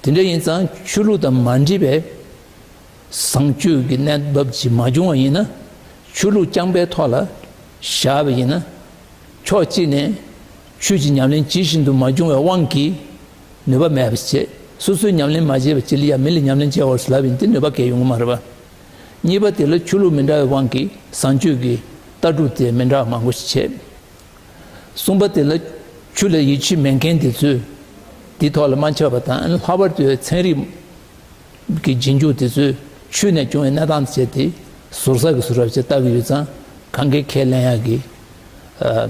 དེ་འདྲ་ཡིན་ཙང་ཆོས་ལུགས་དང་མ་འདྲེས་པའི་བཟང་སྤྱོད་ཀྱི་གནས་བབ་ཅིག་མ་བྱུང་བ་ཡིན་ན། ཆོས་ལུགས་རྐྱང་པའི་ཐོག་ལ་བཞག་པ་ཡིན་ན། ཕྱོགས་གཅིག་ནས་ཆོས་ཀྱི་ཉམས་ལེན་ཇི་བཞིན་དུ་མ་བྱུང་བའི་དབང་གིས་ནུས་པ་མེད་པ་བྱས། སོ་སོས་ཉམས་ལེན་མ་བྱས་པ་ཅིག་ལ་ཡང་མི་ལ་ཉམས་ལེན་བྱས་པར་ཟེར་ལབ་པ་ཡིན་ཏེ་ནུས་པ་གང་ཡང་ཡོང་གི་མ་རེད་པ། གཉིས་པ་དེ་ལ་ཆོས་ལུགས་མི་འདྲ་བའི་དབང་གིས་བཟང་སྤྱོད་ཀྱི་ལྟ་གྲུབ་དེ་མི་འདྲ་བ་མང་པོ་ཞིག་བྱས། གསུམ་པ་དེ་ལ་ཆོས་ལ་ཡིད་ཆེས་མེད་མཁན་དེ་ཚོས་དེའི་ཐོག་ལ་མ་འཆམ་པ་དང་། ལྷག་པར་དུ་ཚན་རིག་གི་རྗེས་འཇུག་དེ་ཚོས་ཆོས་ནས་བྱུང་བའི་གནས་སྟངས་དེ་བྱས་ཏེ་ཟུར་ཟ་གི་ཟུར་ར་བྱས་ལྟ་གི་ཡོད་ཙང་གང་གའི་ཁས་ལེན་ཡག་གི་ཨ་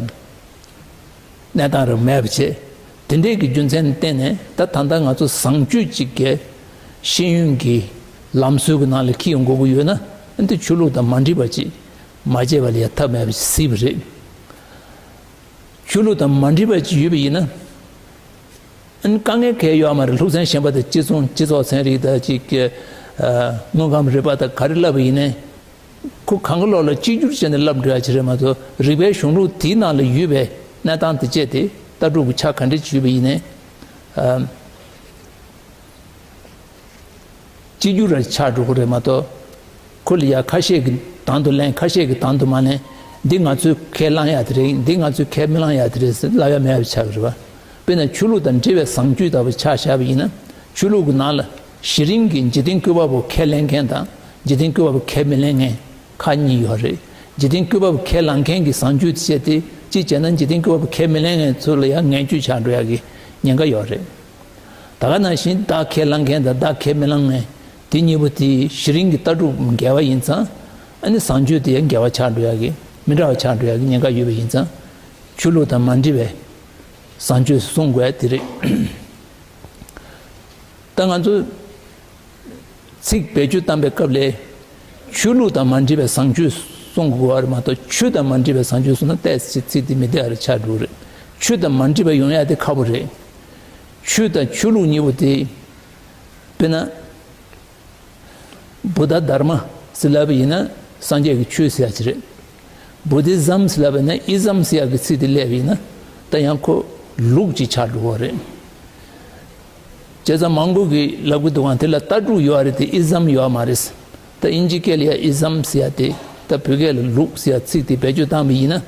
གནས་སྟངས་རང་མེད་པ་བྱས། དེ་འདྲའི་གི་རྒྱུ་མཚན་བརྟེན་ནས་ད་ད་ལྟ་ང་ཚོ་བཟང་སྤྱོད་ཅིག་གི་ཤེས་ཡོན་གྱི་ལམ་སྲོལ་གྱི་ནང་ལ་འཁྱེར་ཡོང་དགོས་ཀྱི་ཡོད་ན། འདི་ཆོས་ལུགས་དང་མ་འདྲེས་པ་ཅིག་མ་བྱས་པ་ལ་ཡང་ཐབས་མེད་པ་ཞིག་སྲིད་པ་རེད། ཆོས་ལུགས་དང་མ་འདྲེས་པ་ཅིག་ཡོད་པ་ཡིན་ན། ཨ་ནི་དཀའ་ངལ་གང་ཡང་ཡོད་མ་རེད། ལྷུག་ཚན་གཞན་པ་དང་སྤྱི་ཚོགས་སྤྱི་ཚོགས་ཚན་རིག་དང་ཅིག་གི་ཨ་དངོས་ཁམས་རིག་པ་དང་ག་རེ་བསླབ་པ་ཡིན་ནའི། ཁོ་གང་གི་ལོག་ལ་གཅིག་གྱུར་བྱས་ནས་བསླབ་འགྲོ་ཡ་ཅིག་རེད་མ་གཏོགས། རིག་པའི་གཞུང་ལུགས་དེའི་ནང་ལ་ཡོད་པའི་གནས་སྟངས་དེ་བྱས་ཏེ་ལྟ་གྲུབ་ཀྱི་ཆ་ག་འདྲ་ཅིག་ཡོད་པ་ཡིན་ནའི། ཨ། གཅིག་གྱུར་ར་ཆགས་འགྲོ་གི་རེད་མ་གཏོགས། ཁོ་ལ་ཡ་ཁ་ཤས་ཀྱིས་དང་དུ་ལེན། ཁ་ཤས་ཀྱིས་དང་དུ་མ་ལེན། འདི་ང་ཚོས་ཁས་བླང་ཡ་དེ་རེད། འདི་ང་ཚོས་ཁས་མི་བླང་ཡ་དེ་རེད་ཟེར་ལབ་ཡ་མེད་པ་ཆགས་ཀྱི་རེད་པ། དཔེར་ན་ཆོས་ལུགས་དང་འབྲེལ་བའི་བཟང་སྤྱོད་ལྟ་བུ་ཆ་བཞག་པ་ཡིན་ན། ཆོས་ལུགས་ཀྱི་ནང་ལ་གཞི་རིམ་གྱི་འཇིག་རྟེན་བཀོད་པ་པོ་ཁས་ལེན་མཁན་དང་འཇིག་རྟེན་བཀོད་པ་པོ་ཁས་མི་ལེན་མཁན་ཁག་གཉིས་ཡོད་རེད། འཇིག་རྟེན་བཀོད་པ་པོ་ཁས་བླངས་མཁན་གྱི་བཟང་སྤྱོད་དེ་བྱས་ཏེ། གཅིག་བྱས་ན་འཇིག་རྟེན་བཀོད་པ་པོ་ཁས་མི་ལེན་མཁན་ཚོ་ལ་ཡང་ངན་སྤྱོད་ཆགས་འགྲོ་ཡ་གི་ཉེན་ཁ་ཡོད་རེད། ད་ག་ནང་བཞིན་བདག་ཁས་བླངས་མཁན་དང་བདག་ཁས་མི་བླངས་མཁན་དེ་གཉིས་པོ་དེ་གཞི་རིམ་གྱི་ལྟ་གྲུབ་འགལ་བ་ཡིན་ཙང་། ཨ་ནི་བཟང་སྤྱོད་དེ་ཡང་འགལ་བ་ཆགས་འགྲོ་ཡ་གི། མི་འདྲ་བ་ཆགས་འགྲོ་ཡ་གི་ཉེན་ཁ་ཡོད་པ་ཡིན་ཙང་། ཆོས་ལུགས་དང་མ་འདྲེས་པའི་བཟང་སྤྱོད་སྲུང་དགོས་ཡ་དེ་རེད། ད་ང་ཚོ་ཚིག་བེད་སྤྱོད་བཏང་པའི་སྐབས་ལ། ཆོས་ལུགས་དང་མ་འདྲེས་པའི་བཟང་སྤྱོད་སྲུང་དགོས་པ་རེད་མ་གཏོགས། ཆོས་དང་མ་འདྲེས་པའི་བཟང་སྤྱོད་སྲུང་ན་ཏོག་ཙམ་ཚིག་དེ་མི་བདེ་བ་རེ་ཆགས་འགྲོ་གི་རེད། ཆོས་དང་མ་འདྲེས་པ་ཡོང་ཡ་དེ་ཁག་པོ་རེད། ཆོས་དང་ཆོས་ལུགས་གཉིས་པོ་དེ། དཔེར་ན། བུདྡྷ་དྷརྨ་ཟེར་ལབ་པ་ཡིན་ན་སངས་རྒྱས་ཀྱི་ཆོས་ཟེར་ཡ་ཅིག་རེད། བུ་དྷི་ཛམ་ཟེར་ལབ་པ་ཡིན་ན་ཨི་ཛམ་ཟེར་ཡ་གི་ཚིག་དེ་སླེབས་པ་ཡིན་ན། ད་ཡང་ཁོ་ལུགས་ཅིག་ཆགས་འགྲོ་གི་རེད། བྱས་ཙང་མང་པོ་གིས་ལབ་ཀྱི་འདུག་ག་དེ་ལ་ལྟ་གྲུབ་ཡོད་རེད་དེ་ཨི་ཛམ་ཡོད་མ་རེད། ད་དབྱིན་ཇི་སྐད་ལ་ཡ་ཨི་ཛམ་ཟེར་ཡ་དེ། ད་བོད་སྐད་ལ་ལུགས་ཟེར་ཡ་ཚིག་དེ་བེད་སྤྱོད་བཏང་བ་ཡིན་ན།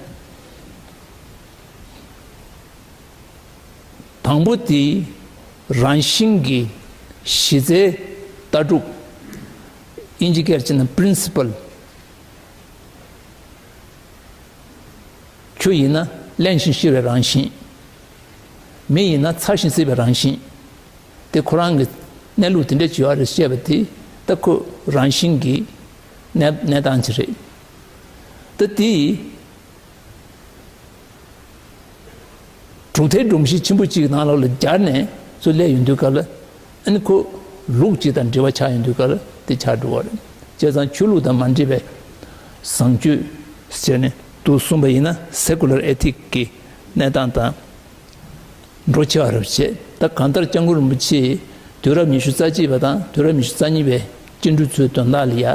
དང་པོ་དེ་རང་བཞིན་གྱི་གཞི་རྩའི་ལྟ་གྲུབ། དབྱིན་ཇི་སྐད་བྱས་ན་པི་རིན་སི་པལ། ཆུ་ཡིན་ན་བརླན་ཞིང་གཤེར་བའི་རང་བཞིན། མེ་ཡིན་ན་ཚ་ཞིང་བསིལ་བའི་རང་བཞིན། དེ་ཁོ་རང་གི་གནས་ལུགས་དེ་འདྲ་ཅིག་ཡོད་རེད་ཅེས་པ་དེ། ད་ཁོ་རང་བཞིན་གྱི་གནས་གནས་སྟངས་ཅིག་རེད། ད་དེ་གྲུབ་མཐའི་སྒྲོམ་གཞི་ཆེན་པོ་གཅིག་གི་ནང་ལོགས་ལ་སྦྱར་ནས་ཚུར་སླེབས་ཡོང་དུས་སྐབས་ལ། ཨ་ནི་ཁོ་ལུགས་གཅིག་དང་འབྲེལ་བ་ཆགས་ཡོང་དུས་སྐབས་ལ་དེ་ཆགས་འགྲོ་བ་རེད། བྱས་ཙང་ཆོས་ལུགས་དང་མ་འདྲེས་པའི་བཟང་སྤྱོད་ཟེར་ནས་དུ་གསུངས་པ་ཡིན་ན། སེ་ཀུ་ལར་ཨེ་ཐིག་གི་གནས་སྟངས་དང་འགྲོ་ཆེ་བ་རེད་བྱས། ད་གང་ལྟར་སྐྱབས་མགོན་རིན་པོ་ཆེས་དུས་རབས་ཉི་ཤུ་རྩ་གཅིག་པ་དང་དུས་རབས་ཉི་ཤུ་རྩ་གཉིས་པའི་སྐྱེ་འགྲོ་ཚོའི་དོན་དག་ལ་ཡ།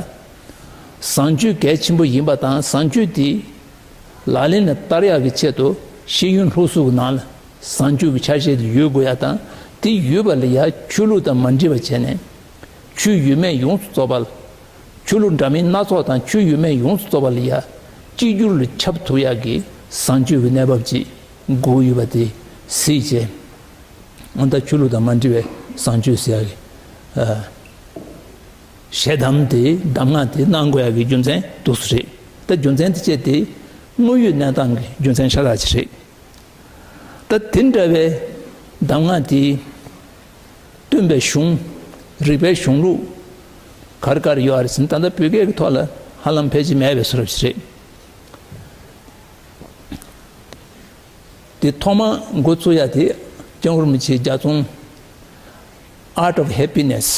བཟང་སྤྱོད་གལ་ཆེན་པོ་ཡིན་པ་དང་། བཟང་སྤྱོད་དེ་ ལག་ལེན་ལ་བསྟར་ཡག་གི་ཆེད་དུ་ཤེས་ཡོན་སློབ་གསོ་གི་ནང་ལ་བཟང་སྤྱོད་ཀྱི་ཆ་ཤས་དེ་ཡོད་དགོས་ཡ་དང་། དེ་ཡོད་པ་ལ་ཡ་ཆོས་ལུགས་དང་མ་འདྲེས་པ་བྱས་ནས་ཆོས་ཡོད་མེད་ཡོངས་སུ་རྫོགས་པ་ལ། ཆོས་ལུགས་འདྲ་མིན་སྣ་ཚོགས་དང་ཆོས་ཡོད་མེད་ཡོངས་སུ་རྫོགས་པ་ལ་ཡ་གཅིག་གྱུར་ལ་ཁྱབ་ཐུབ་ཡག་གི་བཟང་སྤྱོད་ཀྱི་གནས་བབ་ཅིག་དགོས་ཡོད་པ་དེ་གཟིགས་བྱས། ཨ་ད་ཆོས་ལུགས་དང་མ་འདྲེས་པའི་བཟང་སྤྱོད་ཟེར་ཡག་གི་ཨ་ཞལ་གདམས་དེ་གདམས་ངག་དེ་གནང་དགོས་ཡག་གི་རྒྱུ་མཚན་འདུག་སེ་རེད། ད་རྒྱུ་མཚན་དེ་བཅས་དེ་དངོས་ཡོད་གནས་སྟངས་ཀྱི་རྒྱུ་མཚན་ཤ་སྟག་ཅིག་རེད། ད་དེ་འདྲ་བའི་གདམས་ངག་དེ་སྟོན་པའི་གཞུང་། རིགས་པའི་གཞུང་ལུགས་ག་རེ་ག་རེ་ཡོད་རེད་ཟེར་ན། ད་ལྟ་བོད་སྐད་ཀྱི་ཐོག་ལ་ཧ་ལམ་ཕལ་ཆེར་མེད་པའི་བཟོ་འདྲ་ཞིག་རེད། དེ་ཐོག་མ་འགོ་བཙུགས་ཡ་དེ་སྐྱབས་མགོན་རིན་པོ་ཆེའི་རྒྱ་མཚོ་Art of Happiness།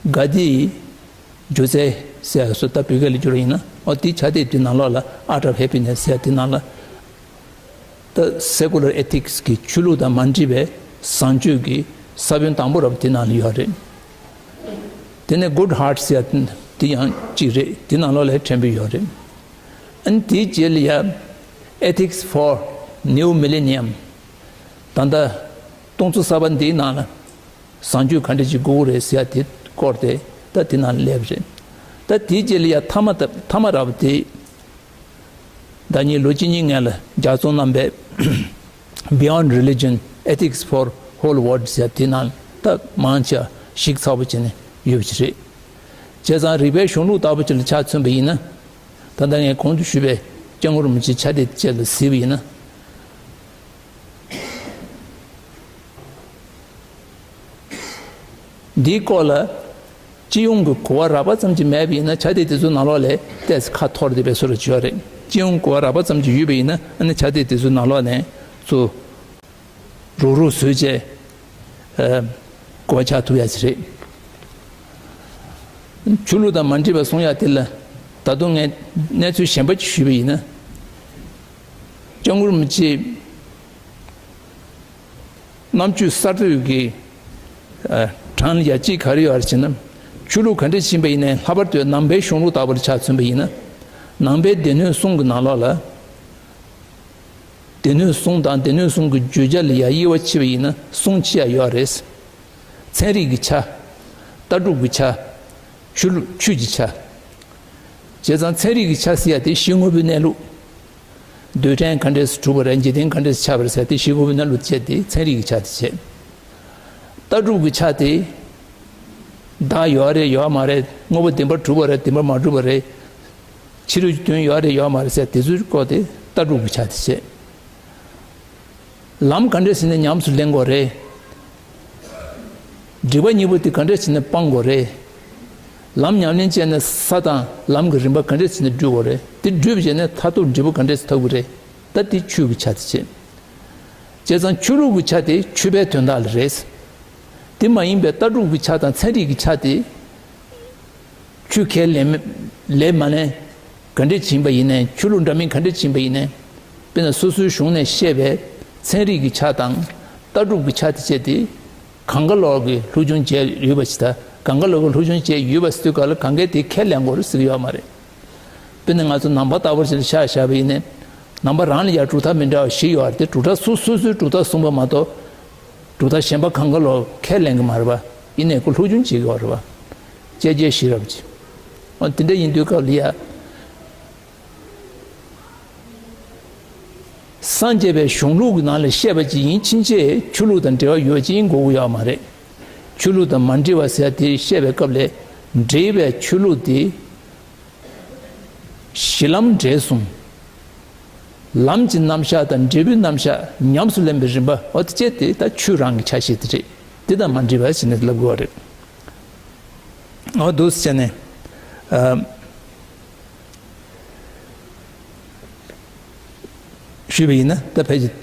དགའ་བདེའི་སྒྱུ་རྩལ་ཟེར་ཡ་སོགས་ད་བོད་སྐད་ལ་བསྒྱུར་བ་ཡིན་ན། ཨོ་དེའི་ཕྱག་དེབ་དེ་ནང་ལོགས་ལ་Art of Happiness་ཟེར་ཡ་དེ་ནང་ལ། ད་Secular Ethics་གི་ཆོས་ལུགས་དང་མ་འདྲེས་པའི་བཟང་སྤྱོད་ཀྱི་ས་བོན་དང་པོ་རབ་དེ་ནང་ལ་ཡོད་རེད། དེ་ནས་Good Hearts་ཡ་དེ་ཡང་གཅིག་རེད། དེ་ནང་ལོགས་ལ་ཕྲན་བུ་ཡོད་རེད། ཨ་ནི་དེའི་རྗེས་ལ་ཡ་Ethics for New Millennium། ད་ལྟ་སྟོང་ཚོ་གསར་པ་འདིའི་ནང་ལ་བཟང་སྤྱོད་ག་འདྲ་ཅིག་དགོས་ཀྱི་རེད་ཟེར་ཡ་དེ་སྐོར་དེ་ད་དེ་ནང་ལ་སླེབས་རེད། ད་དེའི་རྗེས་ལ་ཡ་མཐའ་མ་ད་མཐའ་མ་རབ་དེ། ཟླ་ཉིན་ལོ་གཅིག་གཉིས་སྔོན་ལ་རྒྱ་མཚོ་རྣམ་པས་Beyond Religion, Ethics for Whole World་ཟེར་དེ་ནང་ད་མང་ཆེ་ཞིབ་ཚགས་པོ་བྱས་ནས་ཡོད་པ་ཅིག་རེད། བྱས་ཙང་རིགས་པའི་གཞུང་ལུགས་ལྟ་བུ་ཅིག་ལ་ཆ་མཚོན་པ་ཡིན་ན། ད་ལྟ་ངས་གོང་དུ་ཞུས་པའི་སྐྱབས་མགོན་རིན་པོ་ཆེའི་ཕྱག་དེབ་དེ་ལ་གཟིགས་པ་ཡིན་ན། འདིའི་སྐོར་ལ་སྤྱི་ཡོངས་ཀྱི་གོ་བ་རགས་པ་ཙམ་ཅིག་མེད་པ་ཡིན་ན། ཕྱག་དེབ་དེ་ཚོའི་ནང་ལོགས་ལ་ཏོག་ཙམ་ཁ་འཐོར་བསྡད་པའི་བཟོ་འདྲ་ཅིག་ཡོད་རེད། སྤྱི་ཡོངས་གོ་བ་རགས་པ་ཙམ་ཅིག་ཡོད་པ་ཡིན་ན། ཨ་ནི་ཕྱག་དེབ་དེ་ཚོའི་ནང་ལོགས་ནས་ཚུར་རུག་རུག་བཟོས་བྱས་ཨ་གོ་བ་ཆགས་ཐུབ་ཡ་ཅིག་རེད། ཆོས་ལུགས་དང་མ་འདྲེས་པ་གསུང་ཡ་དེ་ལ་ད་དུང་ངས་གནས་ཚུལ་གཞན་པ་ཅིག་ཞུས་པ་ཡིན་ན། སྐྱབས་མགོན་རིན་པོ་ཆེ་རྣམ་དཔྱོད་གསར་གཏོད་ཀྱི་ཨ་གྲངས་ལ་ཡ་གཅིག་ག་རེ་ཡོད་རེད་ཟེར་ན། ཆོས་ལུགས་ག་འདྲ་ཞིག་ཡིན་པ་ཡིན་ནའི། ལྷག་པར་དུ་ནང་པའི་གཞུང་ལུགས་ལྟ་བུར་ཆ་མཚོན་པ་ཡིན་ན། ནང་པའི་སྡེ་སྣོད་གསུམ་གྱི་ནང་ལོགས་ལ། སྡེ་སྣོད་གསུམ་དང་སྡེ་སྣོད་གསུམ་གྱི་བརྗོད་བྱ་ལ་ཡ་དབྱེ་བ་ཕྱེ་བ་ཡིན་ན་གསུམ་ཕྱེ་ཡ་ཡོད་རེད། ཚན་རིག་གི་ཆ། ལྟ་གྲུབ་ཀྱི་ཆ། ཆོས་ལུགས་ཆོས་ཀྱི་ཆ། བྱས་ཙང་ཚན་རིག་གི་ཆ་ཟེར་ཡ་དེ་གཞི་དངོས་པོའི་གནས་ལུགས། རྡུལ་ཕྲན་ག་འདྲས་སུ་གྲུབ་པ་རེད། འཇིག་རྟེན་ག་འདྲས་སུ་ཆགས་པ་རེད་ཟེར་ཡ་དེ་གཞི་དངོས་པོའི་གནས་ལུགས་བྱས་ཏེ་ཚན་རིག་གི་ཆ་དེ་བྱས། ལྟ་གྲུབ་ཀྱི་ཆ་དེ། བདག་ཡོད་རེད་ཡོད་མ་རེད། དངོས་པོ་བདེན་པར་གྲུབ་པ་རེད་བདེན་པར་མ་གྲུབ་པ་རེད། ཕྱི་རོལ་གྱི་དོན་ཡོད་རེད་ཡོད་མ་རེད་ཟེར་དེ་ཚོའི་སྐོར་དེ་ལྟ་གྲུབ་ཀྱི་ཆ་དེ་བྱས། ལམ་ག་འདྲས་བྱས་ནས་ཉམས་སུ་ལེན་དགོས་རེད། སྒྲིབ་པ་གཉིས་པོ་དེ་ག་འདྲས་བྱས་ནས་སྤང་དགོས་རེད། ལམ་ཉམས་ལེན་བྱས་ནས་ས་དང་ལམ་གྱི་རིམ་པ་ག་འདྲས་བྱས་ནས་བསྒྲུབ་དགོས་རེད། དེ་བསྒྲུབས་བྱས་ནས་མཐར་ཐུག་འབྲས་བུ་ག་འདྲས་ཐོབ་ཀྱི་རེད། ད་དེ་ཆོས་ཀྱི་ཆ་དེ་བྱས། བྱས་ཙང་ཆོས་ལུགས་ཀྱི་ཆ་དེ་ཆོས་པའི་དོན་དག་ལ་རེད། དེ་མ་ཡིན་པའི་ལྟ་གྲུབ་ཀྱི་ཆ་དང་ཚན་རིག་གི་ཆ་དེ། ཆོས་ཁས་ལེན་མེད་ལེན་མ་ལེན། ག་འདྲས་ཕྱིན་པ་ཡིན་ནའི། ཆོས་ལུགས་འདྲ་མིན་ག་འདྲས་ཕྱིན་པ་ཡིན་ནའི། དཔེར་ན་སོ་སོའི་གཞུང་ནས་བཤད་པའི་ཚན་རིག་གི་ཆ་དང་ལྟ་གྲུབ་ཀྱི་ཆ་དེ་བྱས་ཏེ། གང་ག་ལོག་གི་སློབ་སྦྱོང་བྱས་ཡོད་པ་ཞིག་དང་། གང་ག་ལོག་གི་སློབ་སྦྱོང་བྱས་ཡོད་པ་ཟེར་དུས་སྐབས་ལ་གང་གས་དེ་ཁས་ལེན་དགོས་རེད་ཟེར་གྱི་ཡོད་མ་རེད། དཔེར་ན་ང་ཚོ་ནང་པ་ལྟ་བུ་ཞིག་ལ་ཆ་བཞག་པ་ཡིན་ནའི། ནང་པ་རང་ལ་ཡང་གྲུབ་མཐའ་མི་འདྲ་བ་བཞི་ཡོད་རེད་དེ། གྲུབ་མཐའ་སོ་སོ་སོའི་གྲུབ་མཐའ་གསུངས་པ་མ་གཏོགས། གྲུབ་མཐའ་གཞན་པ་གང་ག་ལོག་ཁས་ལེན་གྱི་མ་རེད་པ། ཡིན་ནའི་ཁོ་སློབ་སྦྱོང་བྱེད་ཀྱི་ཡོད་རེད་པ། དཔྱད་བརྗོད་ཤེས་རབ་ཀྱིས། འོ་དེ་འདྲ་ཡིན་དུས་སྐབས་ལ་ཡ། སངས་རྒྱས་པའི་གཞུང་ལུགས་ཀྱི་ནང་ལ་བཤད་པ་ཅིག་ཡིན་ཕྱིན་ཆད་ཆོས་ལུགས་དང་འབྲེལ་བ་ཡོད་ཅིག་ཡིན་དགོས་ཀྱི་ཡོད་མ་རེད། ཆོས་ལུགས་དང་མ་འབྲེལ་བ་ཟེར་དེ་བཤད་པའི་སྐབས་ལ། འབྲེལ་བའི་ཆོས་ལུགས་དེ་གཞི་ལམ་འབྲས་གསུམ། ལམ་གྱི་རྣམ་གཞག་དང་འབྲས་བུའི་རྣམ་གཞག་ཉམས་སུ་ལེན་པའི་རིམ་པ། འོ་དེ་བྱས་ཏེ་ད་ཆོས་རང་གི་ཆ་ཤས་དེ་རེད། དེ་དང་མ་འབྲེལ་བ་ཞིག་ནས་ལབ་དགོས་པ་རེད། འོ་འདུག་སེ་བྱས་ནས་ཨ། ཞུས་པ་ཡིན་ན་ད་ཕལ་ཆེར་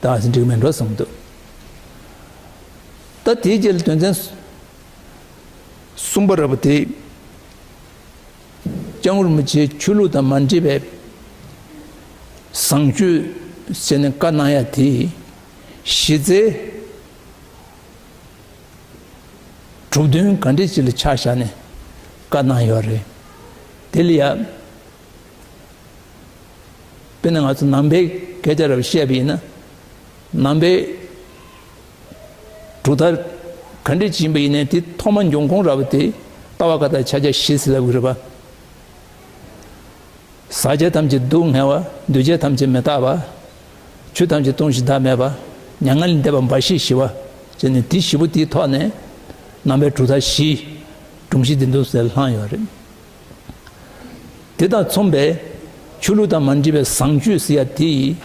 ད་ག་ཟེ་འགྲིག་མེད་འགྲོ་བསམ་འདུག་ད་དེའི་རྗེས་ལ་དོན་ཚན་གསུམ་པ་ར་བ་དེ། སྐྱབས་མགོན་རིན་པོ་ཆེའི་ཆོས་ལུགས་དང་མ་འདྲེས་པའི་བཟང་སྤྱོད་ཟེར་ནས་བཀའ་གནང་ཡ་དེ། གཞི་རྩའི་གྲུབ་དོན་ག་འདྲས་ཅིག་ལ་ཆ་བཞག་ནས་བཀའ་གནང་ཡོད་རེད། དེ་ལ་ཡ། དཔེར་ན་ང་ཚོ་ནང་པའི་སྐད་ཆ་ར་བཤད་པ་ཡིན་ན། ནང་པའི་གྲུབ་མཐའ་ག་འདྲ་ཅིག་ཡིན་པ་ཡིན་ནའི་དེ་ཐོག་མ་འབྱུང་ཁུངས་ར་བ་དེ་ལྟ་བ་བཀའ་རྟགས་ཕྱག་རྒྱ་བཞི་ཟེར་ལབ་ཀྱི་རེད་པ། ཟག་བཅས་ཐམས་ཅད་སྡུག་བསྔལ་བ། འདུས་བྱས་ཐམས་ཅད་མི་རྟག་པ། ཆོས་ཐམས་ཅད་སྟོང་ཞིང་བདག་མེད་པ། མྱ་ངན་ལས་འདས་པ་འབའ་ཞིག་ཞི་བ། བྱས་ནས་དེ་བཞི་པོ་དེའི་ཐོག་ནས་ནང་པའི་གྲུབ་མཐའ་བཞི། སྒྲོམ་གཞི་འདི་འདུག་ཟེར་བླངས་ཡོད་རེད། དེ་དང་མཚུངས་པའི་ཆོས་ལུགས་དང་མ་འདྲེས་པའི་བཟང་སྤྱོད་ཟེར་ཡ་དེ་ཡི་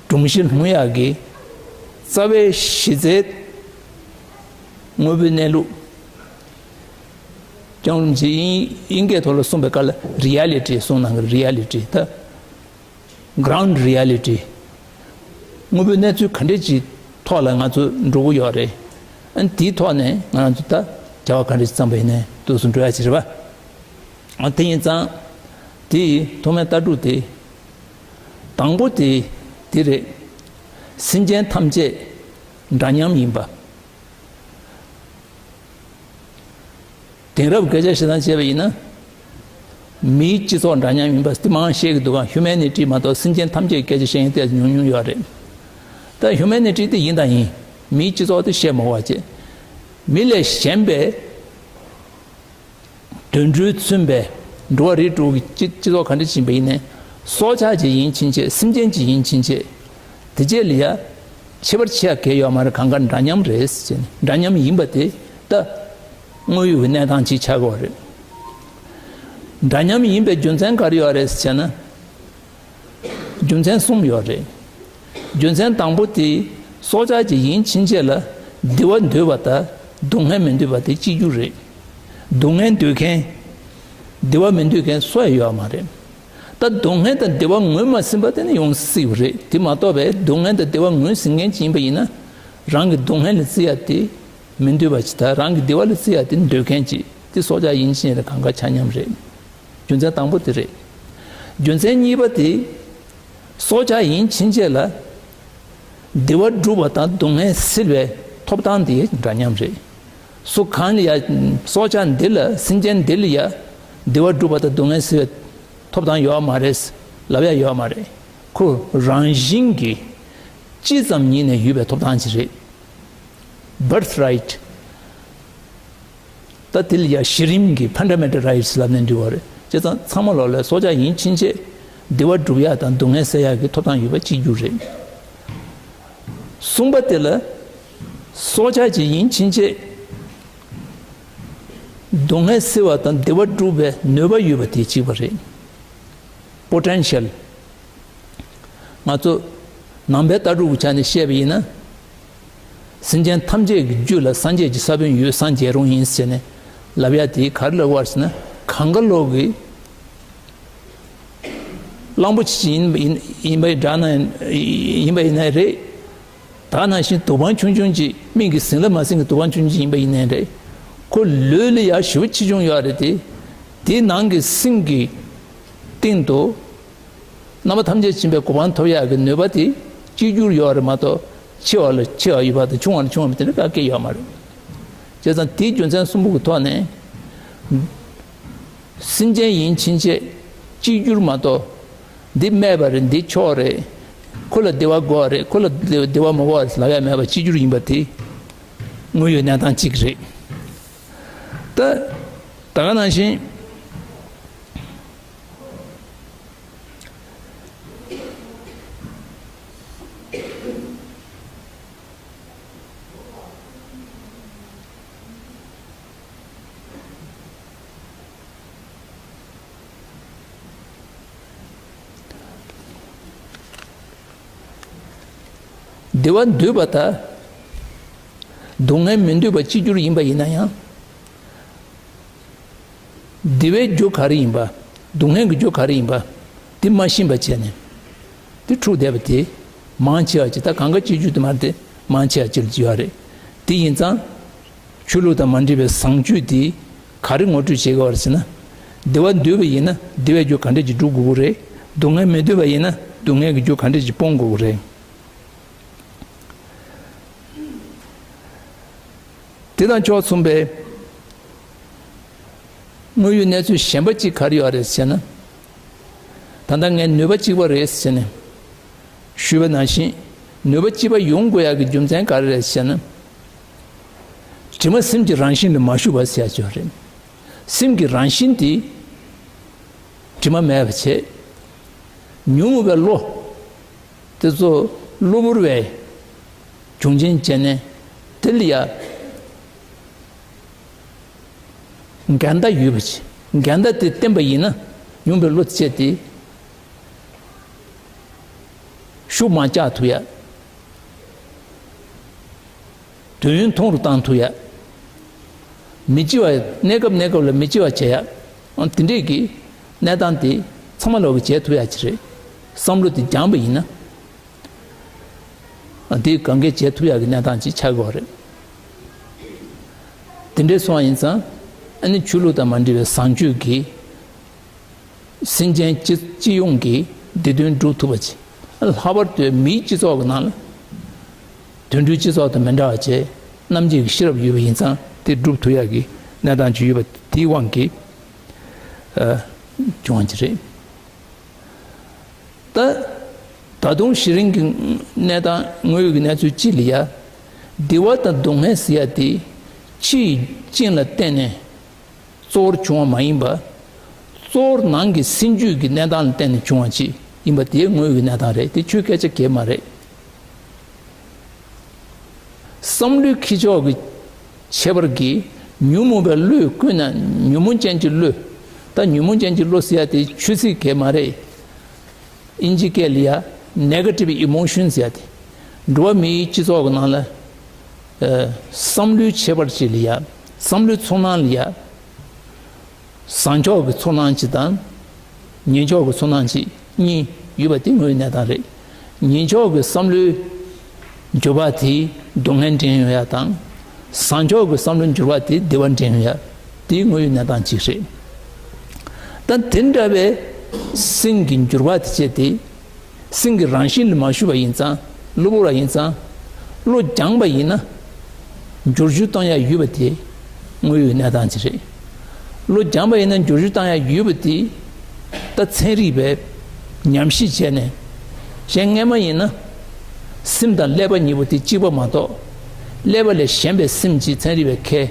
སྒྲོམ་གཞི་ལྷུང་ཡག་གི་རྩ་བའི་གཞི་རྩའི་དངོས་པོའི་གནས་ལུགས། ལྕང་རིན་པོ་ཆེས་དབྱིན་དབྱིན་སྐད་ཐོག་ལ་གསུངས་པའི་སྐབས་ལ་རི་ཡ་ལི་ཊི་གསུངས་གནང་གི། རི་ཡ་ལི་ཊི་ད་གྷ་རའུན་ཌི་རི་ཡ་ལི་ཊི། དངོས་པོའི་གནས་ཚུལ་ག་འདྲས་ཅིག་ཐོག་ལ་ང་ཚོ་འགྲོ་གི་ཡོད་རེད། ཨ་ནི་དེའི་ཐོག་ནས་ང་རང་ཚོ་ད་བྱ་བ་ག་འདྲས་ཅིག་བརྩམས་པ་ཡིན་ནའི་འདུག་སེ་འགྲོ་ཡ་ཅིག་རེད་པ། ཨ་དེ་ཡིན་ཙང་དེ་ཡི་ཐོག་མའི་ལྟ་གྲུབ་དེ། དང་པོ་དེ་དེ་རེད། སེམས་ཅན་ཐམས་ཅད་འདྲ་མཉམ་ཡིན་པ། དེང་རབས་སྐད་ཆ་བཤད་སྟངས་བྱས་པ་ཡིན་ན། མིའི་སྤྱི་ཚོགས་འདྲ་མཉམ་ཡིན་པ་དེ་མང་བཤད་ཀྱི་འདུག་ག། ཧིའུ་མེ་ནི་ཊི་མ་གཏོགས་སེམས་ཅན་ཐམས་ཅད་སྐད་ཆ་བཤད་མཁན་དེ་ཉུང་ཉུང་ཡོད་རེད། ད་ཧིའུ་མེ་ནི་ཊི་དེ་ཡིན་དང་ཡིན། མིའི་སྤྱི་ཚོགས་དེ་བཤད་མ་དགོས་པ་བྱས། མི་ལས་གཞན་པའི་དུད་འགྲོས་མཚོན་པའི་འགྲོ་བ་རིགས་དྲུག་གི་སྤྱི་སྤྱི་ཚོགས་ག་འདྲ་ཅིག་ཡིན་པ་ཡིན་ནའི། སྲོག་ཆགས་ཅིག་ཡིན་ཕྱིན་ཆད། སེམས་ཅན་ཅིག་ཡིན་ཕྱིན་ཆད། དེ་རྗེས་ལ་ཡ་ཁྱད་པར་ཕྱེ་ཡ་གང་ཡང་ཡོད་མ་རེད། གང་ག་འདྲ་མཉམ་རེད་ཟེར་ནས། འདྲ་མཉམ་ཡིན་པ་དེ་ད་དངོས་ཡོད་ཀྱི་གནས་སྟངས་ཅིག་ཆགས་ཀྱི་ཡོད་རེད། འདྲ་མཉམ་ཡིན་པའི་རྒྱུ་མཚན་ག་རེ་ཡོད་རེད་ཟེར་ན། རྒྱུ་མཚན་གསུམ་ཡོད་རེད། རྒྱུ་མཚན་དང་པོ་དེ་སྲོག་ཆགས་ཅིག་ཡིན་ཕྱིན་ཆད་ལ་བདེ་བ་འདོད་པ་དང་སྡུག་བསྔལ་མི་འདོད་པ་དེ་གཅིག་གྱུར་རེད། སྡུག་བསྔལ་འདོད་མཁན། བདེ་བ་མི་འདོད་མཁན་སུ་ཡང་ཡོད་མ་རེད། ད་སྡུག་བསྔལ་དང་བདེ་བ་ངོས་མ་ཟིན་པ་དེ་ནི་ཡོང་སྲིད་པ་རེད། དེ་མ་གཏོགས་པའི་སྡུག་བསྔལ་དང་བདེ་བ་ངོས་ཟིན་མཁན་ཅིག་ཡིན་པ་ཡིན་ན། རང་གི་སྡུག་བསྔལ་ལ་བརྩི་ཡ་དེ་མི་འདོད་པ་ཅིག་དང་། རང་གི་བདེ་བ་ལ་བརྩི་ཡ་དེ་འདོད་མཁན་ཅིག་དེ་སྲོག་ཆགས་ཡིན་ཕྱིན་ཆད་ལ་གང་ག་ཆ་མཉམ་རེད། རྒྱུ་མཚན་དང་པོ་དེ་རེད། རྒྱུ་མཚན་གཉིས་པ་དེ། སྲོག་ཆགས་ཡིན་ཕྱིན་ཆད་ལ་བདེ་བ་སྒྲུབ་པ་དང་སྡུག་བསྔལ་སེལ་བའི་ཐོབ་ཐང་དེ་འདྲ་མཉམ་རེད། སུ་གང་ལ་ཡ། སྲོག་ཆགས་འདི་ལ། སེམས་ཅན་འདི་ལ་ཡ་བདེ་བ་སྒྲུབ་པ་དང་སྡུག་བསྔལ་སེལ་བའི་ཐོབ་ཐང་ཡོད་མ་རེད་ལབ་ཡ་ཡོད་མ་རེད། ཁོ་རང་བཞིན་གྱིས་སྤྱི་ཙམ་ཉིད་ནས་ཡོད་པའི་ཐོབ་ཐང་ཅིག་རེད། བྷར་ཐི་རའིཊ། ད་དེ་ལ་ཡ་གཞི་རིམ་གྱི་ཕན་ཌ་མེན་ཊལ་རའིཊ་སི་ལབ་ནས་འདུས་པ་རེད། བྱས་ཙང་ཚང་མ་ལོག་ལ་སྲོག་ཆགས་ཡིན་ཕྱིན་ཆད་བདེ་བ་སྒྲུབ་ཡ་དང་སྡུག་བསྔལ་སེལ་ཡ་གི་ཐོབ་ཐང་ཡོད་པ་གཅིག་གྱུར་རེད། གསུམ་པ་དེ་ལ་སྲོག་ཆགས་ཅིག་ཡིན་ཕྱིན་ཆད་སྡུག་བསྔལ་སེལ་བ་དང་བདེ་བ་སྒྲུབ་པའི་ནུས་པ་ཡོད་པ་དེ་གཅིག་པ་རེད། པོ་ཊེན་ཤལ། ང་ཚོ་ནང་པའི་ལྟ་གྲུབ་ཀྱི་ཆ་ནས་བཤད་པ་ཡིན་ན། སེམས་ཅན་ཐམས་ཅད་ཀྱི་རྒྱུད་ལ་སངས་རྒྱས་ཀྱི་ས་བོན་ཡོད། སངས་རྒྱས་རུང་ཡིན་ཟེར་ནས་ལབ་ཡ་དེ་ག་རེ་ལབ་དགོས་ཟེར་ན། གང་ག་ལོག་གི་གླང་པོ་ཆེ་ཡིན་ཡིན་ཡིན་པ་འདྲ་ན་ཡིན་པ་ཡིན་ན་རེད། ད་ནང་བཞིན་དུག་པང་ཆུང་ཆུང་ཅིག་སྨན་གྱི་ཟིན་ལ་མ་ཟིན་གྱི་དུག་པང་ཆུང་ཆུང་ཅིག་ཡིན་པ་ཡིན་ནའི་རེད། ཁོ་ལུས་ལ་ཡ་ཞེ་པོ་ཆེ་ཆུང་ཡོད་རེད་དེ། དེའི་ནང་གི་སེམས་ཀྱི་སྟེང་དུ་རྣམ་པ་ཐམས་ཅད་མཁྱེན་པའི་གོ་འཕང་ཐོབ་ཡག་གི་ནུས་པ་དེ་གཅིག་གྱུར་ཡོད་རེད་མ་གཏོགས། ཆེ་བ་ལ་ཆེ་བ་ཡོད་པ་དང་ཆུང་བ་ལ་ཆུང་བ་མེད་དེ་འདྲ་ག་གེ་ཡོད་མ་རེད། བྱས་ཙང་དེའི་རྒྱུ་མཚན་གསུམ་པོ་གི་ཐོག་ནས། སེམས་ཅན་ཡིན་ཕྱིན་ཆད་གཅིག་གྱུར་མ་གཏོགས། འདི་སྨད་པ་རེད། འདི་ཕྱོགས་རེད། ཁོ་ལ་བདེ་བ་དགོས་རེད། ཁོ་ལ་བདེ་བདེ་བ་མ་དགོས་རེད་ལབ་ཡ་མེད་པ་གཅིག་གྱུར་ཡིན་པ་དེ་དངོས་ཡོད་གནས་སྟངས་གཅིག་རེད། ད་ད་ག་ནང་བཞིན། བདེ་བ་འདོད་པ་དང་སྡུག་བསྔལ་མི་འདོད་པ་གཅིག་གྱུར་ཡིན་པ་ཡིན་ན་ཡང་། བདེ་བའི་རྒྱུ་ག་རེ་ཡིན་པ། སྡུག་བསྔལ་གྱི་རྒྱུ་ག་རེ་ཡིན་པ། དེ་མ་ཤེས་པ་བྱས་ནས། དེ་འཁྲུག་བསྡད་པ་དེ་མང་ཆེ་བ་ཅིག་ད་གང་ག་གཅིག་གྱུར་དུ་མ་རེད་དེ་མང་ཆེ་བ་ཅིག་ལ་ཡོད་རེད། དེ་ཡིན་ཙང་། ཆོས་ལུགས་དང་མ་འདྲེས་པའི་བཟང་སྤྱོད་དེ་ག་རེ་ངོ་སྤྲོད་བྱེད་དགོས་པ་རེད་ཟེར་ན། བདེ་བ་འདོད་པ་ཡིན་ན་བདེ་བའི་རྒྱུ་ག་འདྲས་ཀྱིས་སྒྲུབ་དགོས་ཀྱི་རེད། སྡུག་བསྔལ་མི་འདོད་པ་ཡིན་ན་སྡུག་བསྔལ་གྱི་རྒྱུ་ག་འདྲས་ཀྱིས་སྤོང་དགོས་ཀྱི་རེད། དེ་དང་ཕྱོགས་མཚུངས་པའི་དངོས་ཡོད་གནས་ཚུལ་གཞན་པ་གཅིག་ག་རེ་ཡོད་རེད་ཟེར་ན། ད་ལྟ་ངས་ནུས་པ་གཅིག་པ་རེད་ཟེར་ནས་ཞུས་པ་ནང་བཞིན། ནུས་པ་གཅིག་པ་ཡོང་དགོས་ཡག་གི་རྒྱུ་མཚན་ག་རེ་རེད་ཟེར་ན། དྲི་མ་སེམས་ཀྱི་རང་བཞིན་ལ་མ་ཞུགས་པ་ཟེར་ཡག་ཅིག་ཡོད་རེད། སེམས་ཀྱི་རང་བཞིན་དེ་དྲི་མ་མེད་པ་བྱས། ཉོན་མོངས་པའི་བློ་དེ་ཚོ་གློ་བུར་བའི་རྒྱུ་རྐྱེན་བྱས་ནས་དེ་ལ་ཡ་འགལ་ཟླ་ཡོད་པ་ཅིག་འགལ་ཟླ་དེ་བསྟན་པ་ཡིན་ན་ཉོན་མོངས་པའི་བློ་དེ་བྱས་ཏེ། ཤུགས་མ་བཅག་ཐུབ་ཡ། དུས་ཡུན་ཐུང་རུ་བཏང་ཐུབ་ཡ། མི་འཆི་བ། གནས་སྐབས་གནས་སྐབས་ལ་མི་འཆི་བ་བྱེད་ཡ། ཨང་། དེ་འདྲས་ཀྱི་གནས་སྟངས་དེ་ཚང་མ་ལོག་གི་བྱེད་ཐུབ་ཡ་ཅིག་རེད། བསམ་བློ་དེ་སྦྱངས་པ་ཡིན་ན། ཨ། དེ་གང་གས་བྱེད་ཐུབ་ཡ་གི་གནས་སྟངས་ཅིག་ཆགས་ཀྱི་ཡོད་རེད། དེ་འདྲས་སོང་བ་ཡིན་ཙང་། ཨ་ནི་ཆོས་ལུགས་དང་མ་འབྲེལ་བའི་བཟང་སྤྱོད་ཀྱི། སེམས་ཅན་སྤྱི་སྤྱི་ཡོངས་ཀྱི་བདེ་དོན་སྒྲུབ་ཐུབ་པ་བྱེད། ལྷག་པར་དུ་མིའི་སྤྱི་ཚོགས་ཀྱི་ནང་ལ་དུད་འགྲོའི་སྤྱི་ཚོགས་དང་མི་འདྲ་བ་བྱས། རྣམ་འབྱེད་ཀྱི་ཤེས་རབ་ཡོད་པ་ཡིན་ཙང་དེ་སྒྲུབ་ཐུབ་ཡག་གི་གནས་སྟངས་ཅིག་ཡོད་པ་དེའི་དབང་གིས། ཨ། བྱུང་བ་ཅིག་རེད། ད། ད་དུང་གཞི་རིམ་གྱི་གནས་སྟངས་དངོས་ཡོད་ཀྱི་གནས་ཚུལ་སྤྱི་ལ་ཡ། བདེ་བ་དང་སྡུག་བསྔལ་ཟེར་ཡ་དེ་ཕྱི་ཡི་རྐྱེན་ལ་བརྟེན་ནས། གཙོ་བོར་བྱུང་བ་མ་ཡིན་པ། གཙོ་བོར་ནང་གི་སེམས་རྒྱུད་ཀྱི་གནས་སྟངས་ལ་བརྟེན་ནས་བྱུང་བ་ཅིག་ཡིན་པ་དེ་དངོས་ཡོད་ཀྱི་གནས་སྟངས་རེད། དེ་ཆོས་སྐད་ཆ་གང་ཡང་མ་རེད། བསམ་བློའི་འཁྱེར་ཕྱོགས་ཀྱི་ཁྱད་པར་གྱིས་ཉོན་མོངས་པའི་བློས་བཀོད་ན་ཉོན་མོངས་ཅན་གྱི་བློ། ད་ཉོན་མོངས་ཅན་གྱི་བློ་ཟེར་ཡ་དེ་ཆོས་ཚིག་གང་ཡང་མ་རེད། ཨིན་ཇི་སྐད་ལ་ཡ་negative emotions ཟེར་ཡ་དེ། འགྲོ་བ་མིའི་སྤྱི་ཚོགས་ཀྱི་ནང་ལ། ཨ། བསམ་བློའི་ཁྱད་པར་ཅིག་ལ་ཡ། བསམ་བློའི་ཚོར་སྣང་ལ་ཡ། བཟང་ཕྱོགས་ཀྱི་ཚོར་སྣང་ཅིག་དང་། ངན་ཕྱོགས་ཀྱི་ཚོར་སྣང་ཅིག་གཉིས་ཡོད་པ་དེ་དངོས་ཡོད་གནས་སྟངས་རེད། ངན་ཕྱོགས་ཀྱི་བསམ་བློའི་འགྱུར་བ་དེས་སྡུག་བསྔལ་འདྲེན་ཡོང་ཡ་དང་། བཟང་ཕྱོགས་ཀྱི་བསམ་བློའི་འགྱུར་བ་དེས་བདེ་བ་འདྲེན་ཡོང་ཡ། དེ་དངོས་ཡོད་གནས་སྟངས་ཅིག་རེད། ད་དེ་འདྲ་བའི་སེམས་ཀྱི་འགྱུར་བ་དེ་བྱས་ཏེ། སེམས་ཀྱི་རང་བཞིན་ལ་མ་ཞུགས་པ་ཡིན་ཙང་། གློ་བུར་བ་ཡིན་ཙང་། བློ་སྦྱངས་པ་ཡིན་ན། བསྒྱུར་བཅོས་གཏོང་ཡ་ཡོད་པ་དེ་དངོས་ཡོད་གནས་སྟངས་ཅིག་རེད། བློ་སྦྱངས་པ་ཡིན་ན་བསྒྱུར་བཅོས་གཏོང་ཡ་ཡོད་པ་དེ། ད་ཚན་རིག་པས་ཉམས་ཞིབ་བྱས་ནས། གཞན་སྔས་མ་ཡིན་ན། སེམས་དང་ཀླད་པ་གཉིས་པོ་དེ་གཅིག་པ་མ་གཏོགས། ཀླད་པ་ལས་གཞན་པའི་སེམས་ཀྱི་ཚན་རིག་པས་ཁས་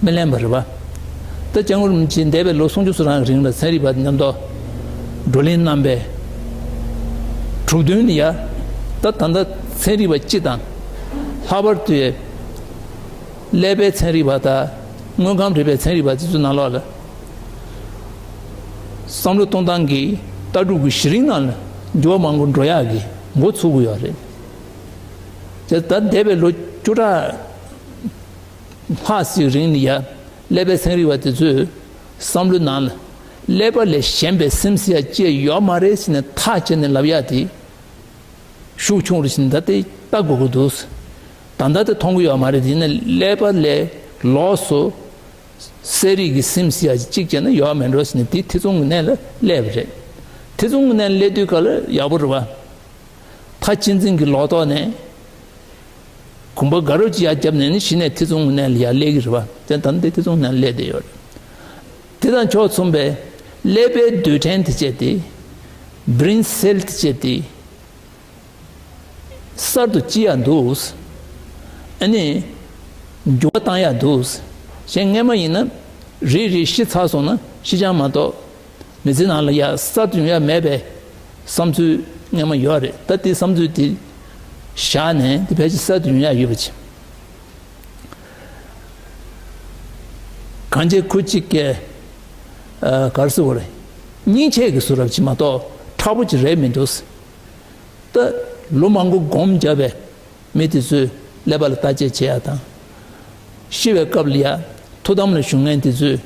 མི་ལེན་པ་རེད་པ། ད་སྐྱབས་མགོན་རིན་པོ་ཆེ་འདས་པའི་ལོ་སུམ་ཅུ་སོ་གྲངས་ཀྱི་རིང་ལ་ཚན་རིག་པ་མཉམ་དུ་བགྲོ་གླེང་གནང་པའི་གྲུབ་དོན་ལ་ཡ། ད་ད་ལྟ་ཚན་རིག་པ་སྤྱི་དང་། ལྷག་པར་དུ་ཀླད་པའི་ཚན་རིག་པ་དང་། དངོས་ཁམས་རིག་པའི་ཚན་རིག་པ་དེ་ཚོའི་ནང་ལོགས་ལ། བསམ་བློ་གཏོང་སྟངས་ཀྱི་ལྟ་གྲུབ་ཀྱི་གཞི་རིམ་ནང་ལ་འགྱུར་བ་མང་པོ་འགྲོ་ཡག་གི་འགོ་ཚུགས་ཀྱི་ཡོད་རེད། དེ་ད་འདས་པའི་ལོ་བཅུ་ཕྲག་ལྷག་ཅིག་རིང་ལ་ཡ། ཀླད་པའི་ཚན་རིག་པ་དེ་ཚོས་བསམ་བློའི་ནང་ལ། ཀླད་པ་ལས་གཞན་པའི་སེམས་ཟེར་ཡ་ཅིག་ཡོད་མ་རེད་ཟེར་ནས་ཐག་བཅད་ནས་ལབ་ཡ་དེ། ཤུགས་ཆུང་རུ་ཕྱིན། ད་དེ་ལྟ་དགོས་ཀྱི་འདུག། ད་ལྟ་དེ་མཐོང་གི་ཡོད་མ་རེད། དེ་ཡིན་ན་ཀླད་པ་ལས་ལོགས་སུ་གསལ་རིག་གི་སེམས་ཟེར་ཡ་གཅིག་བྱས་ན་ཡོད་མེད་འགྲོ་ཟེར་ནས། དེ་ཐེ་ཚོམ་གྱི་གནས་ལ་སླེབས་པ་རེད། ཐེ་ཚོམ་གྱི་གནས་ལ་སླེབས་དུས་ག་ལ་ཡག་པོ་རེད་པ། མཐའ་གཅིག་འཛིན་གྱི་ལོག་རྟོག་ནས་གོམ་པ་དགའ་རབ་ཅིག་ཡར་བརྒྱབ་ནས་ནི་གཞི་ནས་ཐེ་ཚོམ་གྱི་གནས་ལ་ཡར་སླེབས་ཀྱི་རེད་པ། དེ་ད་ནི་དེ་ཐེ་ཚོམ་གྱི་གནས་ལ་སླེབས་བསྡད་ཡོད་རེད། དེ་དང་ཕྱོགས་མཚུངས་པའི་ཀླད་པའི་རྡུལ་ཕྲན་དེ་བྱས་ཏེ། brain cell དེ་བྱས་ཏེ། གསར་དུ་སྐྱེ་ཡ་འདུག། ཨ་ནི། འགྱུར་བ་བཏང་ཡ་འདུག། གཞན་སྔས་མ་ཡིན་ན། རེ་རེ་ཤི་ཚར་སོང་ན་ཤི་རྐྱང་མ་གཏོགས། མི་ཚེ་ནང་ལ་ཡ་གསར་དུ་ཡོང་ཡ་མེད་པའི་བསམ་ཚུལ་སྔས་མ་ཡོད་རེད། ད་དེ་བསམ་ཚུལ་དེ་བཞག་ནས། དེ་ཕལ་ཆེར་གསར་དུ་ཡོང་ཡ་ཡོད་པ་ཅིག། གང་བྱེད་ཁུར་གཅིག་གིས། ཨ། ག་རེ་ཟེར་དགོས་རེད། སྙིང་ཆས་ཀྱི་བཟོ་འདྲ་ཅིག་མ་གཏོགས་མཁྲེགས་པོ་ཅིག་རེད་མི་འདུག། ད་ལོ་མང་པོ་སྒོམ་བརྒྱབ་པའི་མི་དེ་ཚོའི་ཀླད་པ་ལ་བརྟག་དཔྱད་བྱེད་ཡ་དང་། ཤི་བའི་སྐབས་ལ་ཡ་ཐུགས་དམ་ལ་བཞུགས་མཁན་དེ་ཚོས་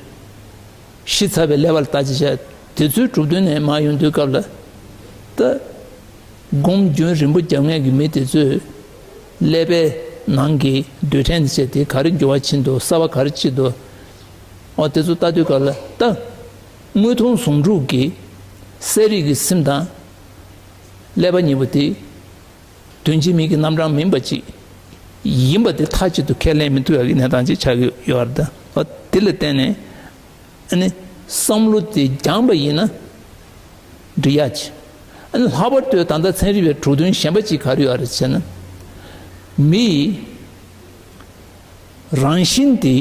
ཤི་ཚར་བའི་ཀླད་པ་ལ་བརྟག་དཔྱད་བྱེད་ཡ། དེ་ཚོའི་གྲུབ་དོན་ནས་མར་ཡོང་དུས་སྐབས་ལ། ད་སྒོམ་རྒྱུན་རིང་པོ་རྒྱབ་མཁན་གྱི་མི་དེ་ཚོས་ཀླད་པའི་ནང་གི་རྡུལ་ཕྲན་དེ་བྱས་ཏེ་ག་རེ་འགྱུར་བ་ཕྱིན་འདུག། གསར་པ་ག་རེ་སྐྱེས་འདུག། འོ། དེ་ཚོ་ལྟ་དུས་སྐབས་ལ་ད། དངོས་མཐོང་ཟུང་འཇུག་གིས་གསལ་རིག་གི་སེམས་དང་ཀླད་པ་གཉིས་པོ་དེ་དོན་གཅིག་མིང་གི་རྣམ་གྲངས་མིན་པ་ཅིག་ཡིན་པ་དེ་མཐའ་གཅིག་ཏུ་ཁས་ལེན་མི་ཐུབ་ཡག་གི་གནས་སྟངས་ཅིག་ཆགས་ཀྱི་ཡོད་རེད། ད་དེ་ལ་བརྟེན་ནས། ཨ་ནི། བསམ་བློ་དེ་སྦྱངས་པ་ཡིན་ན། འབྲི་ཡག་ཅིག་ཨ་ནི་ལྷག་པར་དུ་ད་ལྟ་ཚན་རིག་པའི་གྲོས་མཐུན་གཞན་པ་ཅིག་ག་རེ་ཡོད་རེད་ཟེར་ན། མི་ཡི་རང་བཞིན་དེ་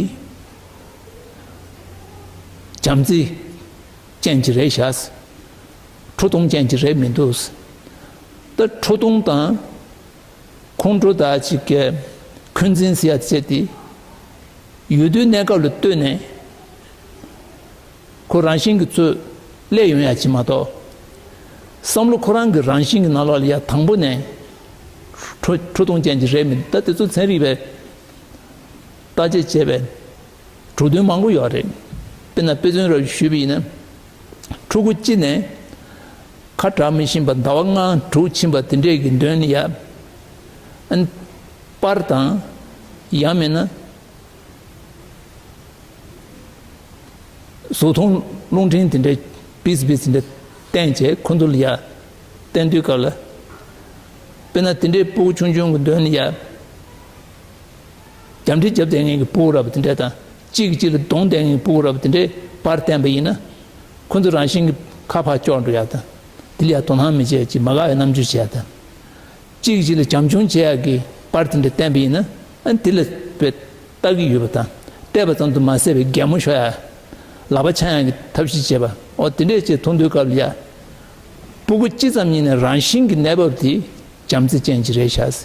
བྱམས་བརྩེ་ཅན་ཅིག་རེད་ཤག་ཁྲོ་གདུང་ཅན་ཅིག་རེད་མི་འདུག་ད་ཁྲོ་གདུང་དང་ཁོང་ཁྲོ་དང་ཅིག་གི་འཁོན་འཛིན་ཟེར་ཡ་བྱས་ཏེ། ཡོད་དུས་གནས་སྐབས་ལ་ལྟོས་ནས་ཁོ་རང་བཞིན་གྱིས་ཚུར་སླེབས་ཡོང་ཡ་ཅིག་མ་གཏོགས། བསམ་བློ་ཁོ་རང་གི་རང་བཞིན་གྱི་ནང་ལོགས་ལ་ཡ་དང་པོ་ནས་ཁྲོ་ཁྲོ་གདུང་ཅན་ཅིག་རེད་མི་འདུག་ད་དེ་ཚོ་ཚན་རིག་པས་བརྟག་དཔྱད་བྱས་པའི་གྲོས་མཐུན་མང་པོ་ཡོད་རེད། དཔེར་ན་དཔེ་མཚོན་རབ་ཞུས་པ་ཡིན་ན། ཕྲུ་གུ་གཅིག་ནས་ཁ་གྲག་མི་ཤེས་པ་ཟླ་བ་ལྔ་དྲུག་ཕྱིན་པ་དེ་འདྲས་ཀྱི་མདུན་ལ་ཡ། ཨན། པར་དང་། ཡང་མིན་ན། བཟོ་ཐུང་རླུང་འཕྲིན་དེ་འདྲས་པིས་པིས་དེ་འདྲས་བསྟན་བྱས་ཁོ་ཚོ་ལ་ཡ། བསྟན་དུས་སྐབས་ལ། དཔེར་ན་དེ་འདྲས་ཕྲུ་གུ་ཆུང་ཆུང་གི་མདུན་ལ་ཡ། རྒྱབ་འདྲེ་རྒྱབ་བསྡད་མཁན་གྱི་ཕྲུ་གུ་ར་བ་དེ་འདྲ་དང་གཅིག་གིས་གཅིག་ལ་གདོང་བསྟན་མཁན་གྱི་ཕྲུ་གུ་ར་བ་དེ་འདྲའི་པར་བསྟན་པ་ཡིན་ན། ཁོ་ཚོ་རང་བཞིན་གྱིས་ཁ་ཕར་ལྕོག་འགྲོ་ཡག་དང་། དེ་ལ་ཡང་དོ་སྣང་མི་བྱེད་ཅིག་མ་དགའ་བའི་རྣམ་འགྱུར་བྱེད་ཡག་དང་། གཅིག་གིས་གཅིག་ལ་བྱམས་སྐྱོང་བྱེད་ཡག་གི་པར་དེ་འདྲ་བསྟན་པ་ཡིན་ན། ཨ་ནི་དེ་ལ་དཔེ་ལྟ་གི་ཡོད་པ་དང་། བལྟས་པ་ཙམ་དུ་མ་ཟད་པའི་གད་མོ་ཤོར་ཡག་ལག་པ་འཆང་ཡག་གི་ཐབས་ཤེས་བྱེད་པ། འོ་དེ་འདྲས་ཅིག་མཐོང་དུས་སྐབས་ལ་ཡ། ཕྲུ་གུ་གཅིག་ཙམ་ཡིན་ནའི་རང་བཞིན་གྱི་གནས་བབ་དེ་བྱམས་བརྩེ་ཅན་ཅིག་རེད་ཤག་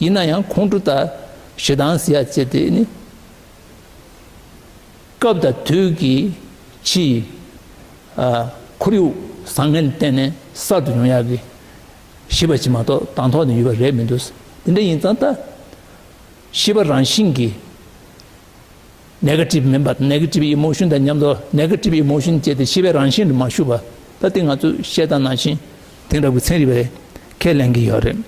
ཡིན་ན་ཡང་ཁོང་ཁྲོ་དང་ཞེ་སྡང་ཟེར་ཡག་ཅིག་དེ་ནི། སྐབས་དང་དུས་ཀྱི་ཕྱིའི་ཁོར་ཡུག་བཟང་ངན་ལ་བརྟེན་ནས་གསར་དུ་ཡོང་ཡག་གི་ཤེས་པ་ཅིག་མ་གཏོགས་དང་ཐོག་ནས་ཡོད་པ་རེད་མི་འདུག་དེ་འདྲ་ཡིན་ཙང་ད་ཤེས་པ་རང་བཞིན་གྱིས་ནེ་ག་ཊིབ་མིན་པ་དང་། ནེ་ག་ཊིབ་ཨི་མོ་ཤོན་དང་མཉམ་དུ་ནེ་ག་ཊིབ་ཨི་མོ་ཤོན་བཅས་ཏེ་ཤེས་པའི་རང་བཞིན་དུ་མ་ཞུགས་པ། ད་དེ་ང་ཚོས་བཤད་སྟངས་ནང་བཞིན་དེང་རབས་ཀྱི་ཚན་རིག་པས་ཁས་ལེན་གྱི་ཡོད་རེད།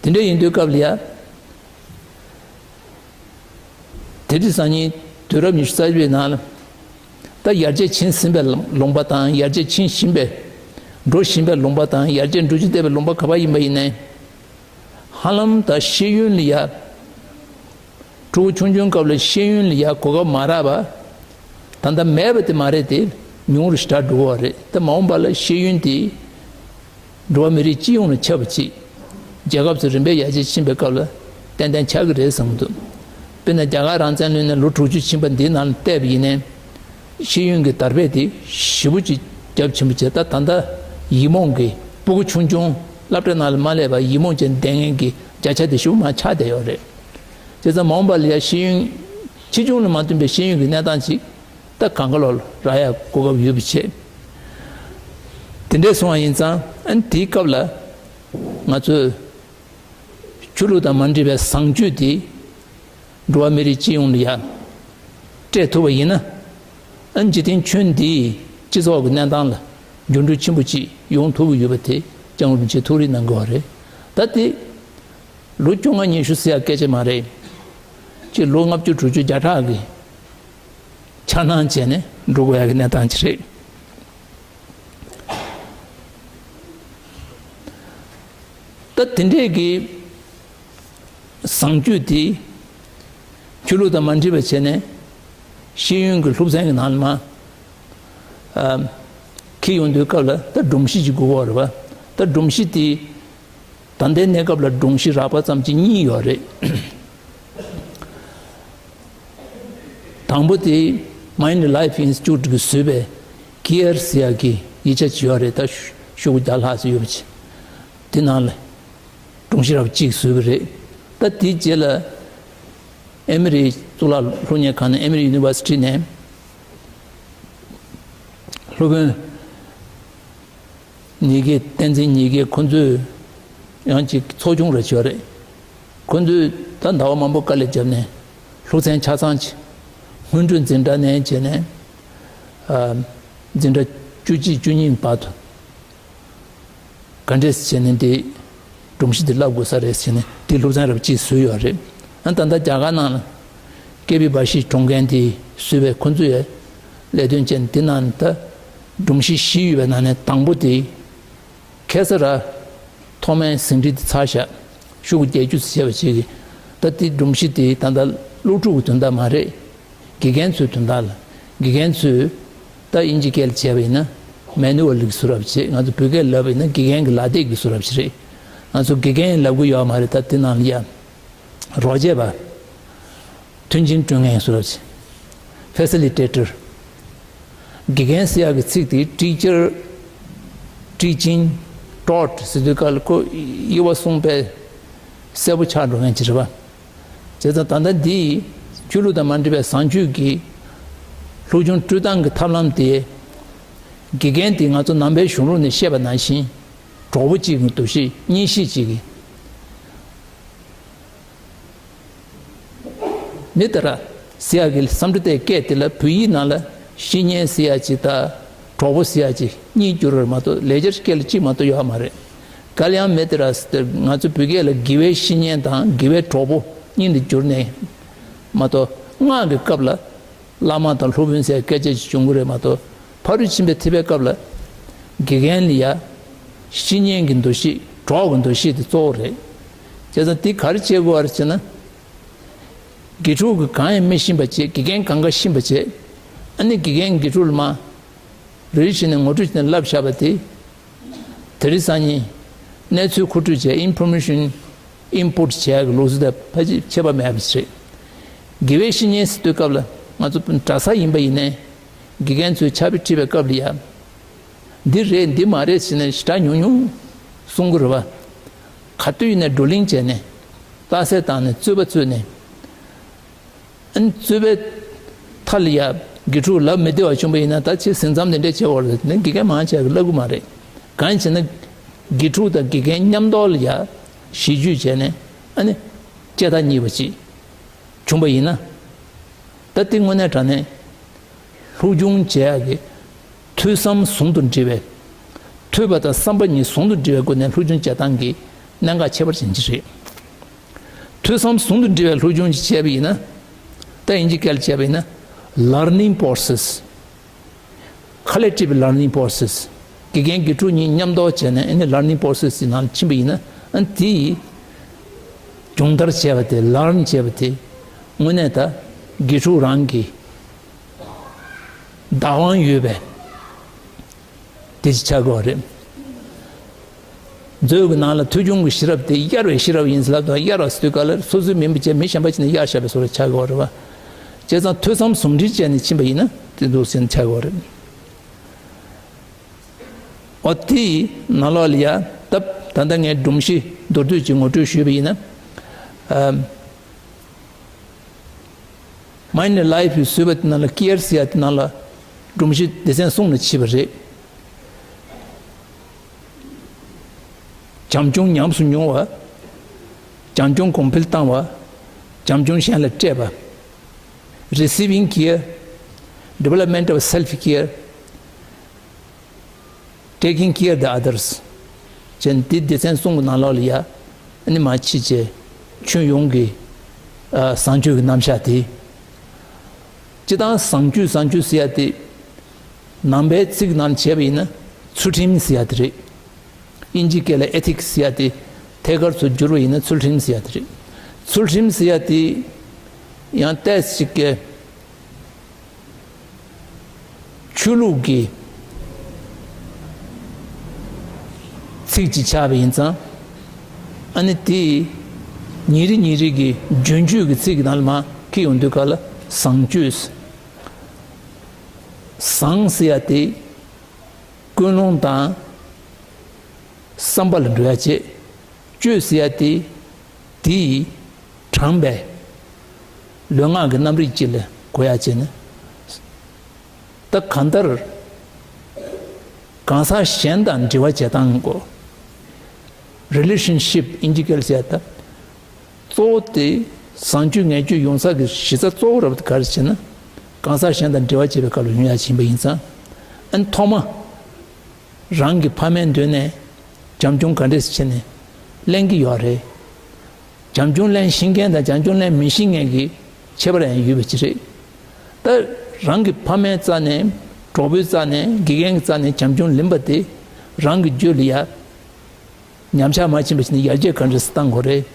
དེ་འདྲ་ཡིན་དུས་སྐབས་ལ་ཡ། དེ་དུས་སང་ཉིན་དུས་རབས་ཉི་ཤུ་རྩ་བཞི་པའི་ནང་ལ། ད་ཡར་རྒྱས་ཕྱིན་ཟིན་པའི་ལུང་པ་དང་། ཡར་རྒྱས་ཕྱིན་བཞིན་པའི། འགྲོ་བཞིན་པའི་ལུང་པ་དང་། ཡར་རྒྱས་འགྲོ་རྒྱུ་བསྡད་པའི་ལུང་པ་ག་པར་ཡིན་པ་ཡིན་ནའི། ཧ་ལམ་ད་ཤེས་ཡོན་ལ་ཡ། ཕྲུ་གུ་ཆུང་ཆུང་སྐབས་ལ་ཤེས་ཡོན་ལ་ཡ་གོ་སྐབས་མ་རག་པ། ད་ལྟ་མེད་པ་དེ་མ་རེད་དེ། ཉུང་རུ་ཞེ་དྲག་འགྲོ་གི་ཡོད་རེད། ད་མ་འོངས་པ་ལ་ཤེས་ཡོན་དེ་འགྲོ་བ་མི་རིགས་སྤྱི་ཡོངས་ལ་ཁྱབ་པ་ཅིག་རྒྱལ་ཁབ་ཚོ་རིམ་པས་ཡར་རྒྱས་ཕྱིན་པའི་སྐབས་ལ་ཏན་ཏན་ཆགས་ཀྱི་རེད་བསམ་གྱི་འདུག་དཔེར་ན་རྒྱ་གར་རང་བཙན་ལོན་ནས་ལོ་དྲུག་ཅུ་ཕྱིན་པ་འདིའི་ནང་ལ་བལྟས་པ་ཡིན་ནའི། ཤེས་ཡོན་གྱི་དར་སྤེལ་དེ་ཞེ་པོ་ཅིག་རྒྱ་ཆེན་པོ་བྱས། ད་ད་ལྟ་ཡིག་རྨོངས་ཀྱི་ཕྲུ་གུ་ཆུང་ཆུང་སློབ་གྲྭ་ནང་ལ་མ་སླེབས་པར་ཡིག་རྨོངས་ཅན་བསྡད་མཁན་གྱི་བརྒྱ་ཆ་དེ་ཞེ་པོ་མར་ཆག་བསྡད་ཡོད་རེད། བྱས་ཙང་མ་འོངས་པ་ལ་ཡ་ཤེས་ཡོན་ཆེ་ཆུང་ལ་མ་མཐུན་པའི་ཤེས་ཡོན་གྱི་གནས་སྟངས་ཅིག་ད་གང་ག་ལོག་རག་ཡ་གོ་སྐབས་ཡོད་པ་བྱས། དེ་འདྲས་སོང་བ་ཡིན་ཙང་། ཨ་ནི་དེའི་སྐབས་ལ་ང་ཚོས་ཆོས་ལུགས་དང་མ་འབྲེལ་བའི་བཟང་སྤྱོད་དེ་འགྲོ་བ་མི་རིགས་སྤྱི་ཡོངས་ལ་ཡ་སྤྲད་ཐུབ་པ་ཡིན་ན། ཨ་ནི་འཇིག་རྟེན་ཁྱོན་འདིའི་སྤྱི་ཚོགས་ཀྱི་གནས་སྟངས་ལ་འགྱུར་འགྲོས་ཆེན་པོ་ཅིག་ཡོང་ཐུབ་ཀྱི་ཡོད་པ་དེ་སྐྱབས་མགོན་རིན་པོ་ཆེས་ཐུགས་རེ་གནང་གི་ཡོད་རེད། ད་དེ་ལོ་བཅོ་ལྔ་ཉི་ཤུ་ཟེར་ཡ་སྐད་ཆ་མ་རེད། ཅིག་ལོ་ལྔ་བཅུ་དྲུག་ཅུ་བརྒྱ་ཕྲག་གི་འཆར་སྣང་བྱས་ནས་འགྲོ་དགོས་ཡ་གི་གནས་སྟངས་ཅིག་རེད། ད་དེ་འདྲས་ཀྱི་བཟང་སྤྱོད་དེ་ཆོས་ལུགས་དང་མ་འདྲེས་པ་བྱས་ནས་ཤེས་ཡོན་གྱི་སློབ་ཚན་གྱི་ནང་ལ་མར་ཨ་འཁྱེར་ཡོང་དུས་སྐབས་ལ། ད་སྒྲོམ་གཞི་ཅིག་དགོས་ཀྱི་ཡོད་རེད་པ། ད་སྒྲོམ་གཞི་དེ་ད་ལྟའི་གནས་སྐབས་ལ་སྒྲོམ་གཞི་རགས་པ་ཙམ་ཅིག་གཉིས་ཡོད་རེད། དང་པོ་དེ་Mind Life Institute གིས་བཟོས་པའི་CARE ཟེར་ཡག་གི་ཡིག་ཆ་ཅིག་ཡོད་རེད། ད་ཤོག་གུ་བརྒྱ་ལྷག་ཙམ་ཡོད་པ་ཅིག་དེ་ནང་ལ་སྒྲོམ་གཞི་རགས་པ་གཅིག་བཟོས་པ་རེད། ད་དེའི་རྗེས་ལ་ཨེ་མི་རི་གཙུག་ལག་སློབ་གཉེར་ཁང་ནས། Emory University ནས་སློབ་དཔོན་ཉི་གེ། བསྟན་འཛིན་ཉི་གེ། ཁོ་ཚོས་ཡང་ཅིག་ཚོགས་ཆུང་རེ་བྱས་རེད། ཁོ་ཚོས་ད་ཟླ་བ་མང་པོ་དཀའ་ལས་བརྒྱབ་ནས་སློབ་ཚན་ཆ་ཚང་ཅིག་སྔོན་འགྲོའི་འཛིན་གྲྭ་ནས་བྱས་ནས་ཨ་འཛིན་གྲྭ་བཅུ་གཅིག་བཅུ་གཉིས་བར་དུ་ག་འདྲས་བྱས་ནས་དེ་སྒྲོམ་གཞི་དེ་བསླབ་དགོས་ས་རེད་ཟེར་ནས་དེ་སློབ་ཚན་རབ་གཅིག་བཟོས་ཡོད་རེད། ཨ་ད་ལྟ་རྒྱ་གར་ནང་ལ་ཀེ་པི་བྷ་ཤི་སྒྲུང་མཁན་དེ་བཟོས་པའི་ཁོ་ཚོས་ལས་དོན་བྱས་ནས་དེ་ནང་ད་སྒྲོམ་གཞི་བཞི་ཡོད་པའི་ནང་ནས་དང་པོ་དེ་ཁེ་ས་ར་ཐོག་མའི་ཟིན་བྲིས་དེ་ཚར་བཞག་ཤོག་གུ་བརྒྱད་ཅུ་ཙམ་བྱས་པ་ཅིག་གིས། ད་དེ་སྒྲོམ་གཞི་དེ་ད་ལྟ་སློབ་ཕྲུག་གི་དོན་དག་མ་རེད། དགེ་རྒན་ཚོའི་དོན་དག་ལ། དགེ་རྒན་ཚོས་ད་དབྱིན་ཇི་སྐད་ལ་བྱས་པ་ཡིན་ན་མེ་ནུ་ཝལ་གྱི་བཟོ་འདྲ་ཅིག། ང་ཚོ་བོད་སྐད་ལབ་པ་ཡིན་ན་དགེ་རྒན་གྱི་ལག་དེབ་ཀྱི་བཟོ་འདྲ་ཅིག་རེད། ང་ཚོ་དགེ་རྒན་ལབ་གི་ཡོད་མ་རེད། ད་དེ་ནང་ལ་ཡ་རོགས་བྱས་པ། མཐུན་རྐྱེན་སྐྲུན་མཁན་བཟོ་འདྲ་ཅིག། ཕེ་སི་ལི་ཊེ་ཊར། དགེ་རྒན་ཟེར་ཡག་གི་ཚིག་དེ་ཊི་ཅར། ཊི་ཅིང་། ཊོཊ་ཟེར་དུས་སྐབས་ལ་ཁོ་དབྱེ་བ་གསུམ་པས་གསལ་པོ་ཆགས་འགྲོ་མཁན་ཅིག་རེད་པ། བྱས་ཙང་ད་ལྟ་འདི་ཆོས་ལུགས་དང་མ་འབྲེལ་བའི་བཟང་སྤྱོད་ཀྱི་སློབ་སྦྱོང་སྤྲོད་སྟངས་ཀྱི་ཐབས་ལམ་དེ། དགེ་རྒན་དེ་ང་ཚོ་ནང་པའི་གཞུང་ལུགས་ནས་བཤད་པ་ནང་བཞིན་གྲོགས་པོ་གཅིག་གི་འདུ་ཤེས། གཉེན་བཤེས་གཅིག་གི། མི་ཏི་ར་ཟེར་ཡག་གི་བསམ་བློ་དེ་སྐད་དེ་ལ་བོད་ཡིག་ནང་ལ་བཤེས་གཉེན་ཟེར་ཡག་ཅིག་དང་གྲོགས་པོ་ཟེར་ཡག་ཅིག་གཉིས་བསྒྱུར་བ་མ་གཏོགས་ལེགས་སྦྱར་སྐད་ལ་གཅིག་མ་གཏོགས་ཡོད་མ་རེད། ཀལ་ཡང་མི་ཏི་ར་ཟེར་ཏེ་ང་ཚོ་བོད་སྐད་ལ་དགེ་བའི་བཤེས་གཉེན་དང་དགེ་བའི་གྲོགས་པོ་གཉིས་ལ་བསྒྱུར་ནས་མ་གཏོགས། སྔགས་ཀྱི་སྐབས་ལ་བླ་མ་དང་སློབ་དཔོན་ཟེར་སྐད་ཆ་ཅིག་བྱུང་གི་རེད་མ་གཏོགས། ཕ་རོལ་ཕྱིན་པའི་ཐེག་པའི་སྐབས་ལ་དགེ་རྒན་ལ་ཡ་བཤེས་གཉེན་གྱི་འདུ་ཤེས། གྲོགས་ཀྱི་འདུ་ཤེས་དེ་གཙོ་བོ་རེད། བྱས་ཙང་དེ་ག་རེ་བྱེད་དགོས་པ་རེད་ཟེར་ན། དགེ་ཕྲུག་གིས་གང་ཡང་མི་ཤེས་པ་བྱས། དགེ་རྒན་གང་ག་ཤེས་པ་བྱས། ཨ་ནི་དགེ་རྒན་དགེ་ཕྲུག་ལ་མར་རེ་རེ་བྱས་ནས་ངོ་སྤྲོད་བྱས་ནས་བསླབ་བཞག་པ་དེ། དེ་རིང་སང་ཉིན་གནས་ཚུལ་མཁོ་སྤྲོད་བྱས། ཨིན་ཕོར་མེ་ཤན། ཨིན་པུཊ་བྱེད་ཡག་གི་ལུགས་སྲོལ་དང་ཕལ་ཆེར་ཁྱད་པར་མེད་པ་ཞིག་རེད། དགེ་བའི་བཤེས་གཉེན་ཟེར་དུས་སྐབས་ལ་ང་ཚོ་གྲྭ་ས་ཡིན་པ་ཡིན་ནའི་དགེ་རྒན་ཚོས་ཕྱག་དཔེ་ཁྲིད་པའི་སྐབས་ལ་ཡ། འདི་རེད་འདི་མ་རེད་ཟེར་ནས་ཞེ་དྲག་ཉུང་ཉུང་གསུང་གི་རེད་པ། ག་དུས་ཡིན་ནའི་བགྲོ་གླེང་བྱས་ནས། རྟགས་གསལ་བཏང་ནས། རྩོད་པ་རྩོད་ནས། ཨ་ནི་རྩོད་པའི་མཐའ་ལ་ཡ་དགེ་ཕྲུག་ལབ་མི་བདེ་བ་བྱུང་པ་ཡིན་ན། ད་ཁྱེད་ཟིན་མཚམས་དེ་འདྲས་བྱེད་དགོས་རེད་ནས་དགེ་རྒན་མང་ཆེ་གིས་ལབ་གི་མ་རེད། གང་ཡིན་ཟེར་ན། དགེ་ཕྲུག་དང་དགེ་རྒན་མཉམ་དུ་ལ་ཡ་ཞི་རྒྱུ་བྱས་ནས། ཨ་ནི་ལྕེ་ཐག་ཉེ་བ་ཅིག་བྱུང་པ་ཡིན་ན། ད་དེ་དངོས་གནས་དྲང་གནས་སློབ་སྦྱོང་བྱེད་ཡག་གི་ཐོས་བསམ་ཟུང་དུ་འབྲེལ་བའི། ཐོས་པ་དང་བསམ་པ་གཉིས་ཟུང་དུ་འབྲེལ་བའི་སྒོ་ནས་སློབ་སྦྱོང་བྱེད་སྟངས་ཀྱི་གནད་འགག་ཁྱད་པར་ཅན་ཅིག་རེད། ཐོས་བསམ་ཟུང་དུ་འབྲེལ་བའི་སློབ་སྦྱོང་ཅིག་བྱས་པ་ཡིན་ན། ད་དབྱིན་ཇི་སྐད་ལ་བྱས་པ་ཡིན་ན། learning process། collective learning process། དགེ་རྒན་དགེ་ཕྲུག་གཉིས་མཉམ་དུ་བྱས་ནས་ཨ་ནི་learning process་ཡི་ནང་ལ་ཕྱིན་པ་ཡིན་ན། ཨ་ནི་དེ་ཡིས་སྦྱོང་བརྡར་བྱས་པ་དེ། learn་བྱས་པ་དེ་དངོས་གནས་ད་དགེ་ཕྲུག་རང་གི་བདག་དབང་ཡོད་པའི་དེ་ཅིག་ཆགས་ཀྱི་ཡོད་རེད། མཛོད་ཀྱི་ནང་ལ་ཐོས་བྱུང་གི་ཤེས་རབ་དེ་གཡར་བའི་ཤེས་རབ་ཡིན་ཟེར་ལབ་དང་། གཡར་བ་ཟེར་དུས་སྐབས་ལ་སོ་སོའི་མིན་པ་བྱས་མི་གཞན་པ་ཅིག་ནས་གཡར་བཞག་པའི་བཟོ་འདྲ་ཆགས་ཀྱི་ཡོད་རེད་པ། བྱས་ཙང་ཐོས་བསམ་ཟུང་འབྲེལ་བྱས་ནས་ཕྱིན་པ་ཡིན་ན་དེ་འདུག་ཟེར་ནས་ཆགས་ཀྱི་ཡོད་རེད། འོ་དེའི་ནང་ལོགས་ལ་ཡ། ད་ད་ལྟ་ངས་སྒྲོམ་གཞི་མདོར་བསྡུས་ཀྱིས་ངོ་སྤྲོད་ཞུས་པ་ཡིན་ན། ཨམ། Mind and Life་ཡི་བཟོས་པ་དེ་ནང་ལ་ཀེར་ཟེར་ཡ་དེ་ནང་ལ་སྒྲོམ་གཞི་སྡེ་ཚན་གསུམ་ལ་ཕྱེ་བ་རེད། བྱམས་སྐྱོང་ཉམས་སུ་མྱོང་བ། བྱམས་སྐྱོང་གོང་འཕེལ་བཏང་བ། བྱམས་སྐྱོང་གཞན་ལ་སྤྲད་པ། Receiving care, development of self care, taking care the others། ཅན་འདི་སྡེ་ཚན་གསུམ་གྱི་ནང་ལོགས་ལ་ཡ། ཨ་ནི་མར་ཕྱིན་བྱས་ཁྱོན་ཡོངས་ཀྱི་ཨ་བཟང་སྤྱོད་ཀྱི་རྣམ་གཞག་དེ། སྤྱིར་བཏང་བཟང་སྤྱོད་བཟང་སྤྱོད་ཟེར་ཡ་དེ་ནང་པའི་ཚིག་ནང་བྱས་པ་ཡིན་ན་ཚུལ་ཁྲིམས་ཟེར་ཡ་དེ་རེད། དབྱིན་ཇི་སྐད་ལ་ཨེ་ཐིག་སི་ཟེར་ཡ་དེ་ཐད་ཀར་དུ་བསྒྱུར་བ་ཡིན་ན་ཚུལ་ཁྲིམས་ཟེར་ཡ་དེ་རེད། ཚུལ་ཁྲིམས་ཟེར་ཡ་དེ་ཡང་ཏོག་ཙམ་ཅིག་གི་ཆོས་ལུགས་ཀྱི་ཚིག་ཅིག་ཆགས་པ་ཡིན་ཙང་། ཨ་ནི་དེ་ཉིན་རེ་ཉིན་རེ་གི་རྒྱུན་སྤྱོད་ཀྱི་ཚིག་གི་ནང་ལ་མར་འཁྱེར་ཡོང་དུས་སྐབས་ལ་བཟང་སྤྱོད། བཟང་ཟེར་ཡ་དེ་ཀུན་སློང་དང་བསམ་པ་ལ་འགྲོ་ཡ་བྱེད། སྤྱོད་ཟེར་ཡ་དེ་དེ་ཡིས་དྲངས་པའི་ལུས་ངག་གི་རྣམ་རིག་ཅིག་ལ་གོ་ཡ་བྱས་ནས། ད་གང་ལྟར་གང་ཟག་གཞན་དང་འབྲེལ་བ་བྱེད་སྟངས་གོ། རི་ལེ་ཤན་ཤིབ་དབྱིན་ཇི་སྐད་ཟེར་ཡ་ད། གཙོ་བོ་དེ་བཟང་སྤྱོད་ངན་སྤྱོད་ཡོང་ས་གི་གཞི་རྩ་གཙོ་བོ་རབ་ག་རེ་བྱས་ན། གང་ཟག་གཞན་དང་འབྲེལ་བ་བྱེད་པའི་སྐབས་ལ་ཡོང་ཡ་ཕྱིན་པ་ཡིན་ཙང་། ཨ་ནི་ཐོག་མ། རང་གི་ཕ་མའི་མདུན་ནས་བྱམས་སྐྱོང་ག་འདྲས་བྱས་ནས་ལེན་གྱི་ཡོད་རེད། བྱམས་སྐྱོང་ལེན་ཤེས་མཁན་དང་བྱམས་སྐྱོང་ལེན་མི་ཤེས་མཁན་གྱི་ཁྱད་པར་ཡང་ཡོད་པ་ཅིག་རེད། ད་རང་གི་ཕ་མའི་རྩ་ནས། གྲོགས་པོའི་རྩ་ནས། དགེ་རྒན་གྱི་རྩ་ནས་བྱམས་སྐྱོང་ལེན་པ་དེ་རང་གི་རྒྱུད་ལ་ཡ་ ཉམས་ཆག་མ་ཕྱིན་པ་བྱས་ནས་ཡར་རྒྱས་ག་འདྲས་སེ་བཏང་དགོས་རེད།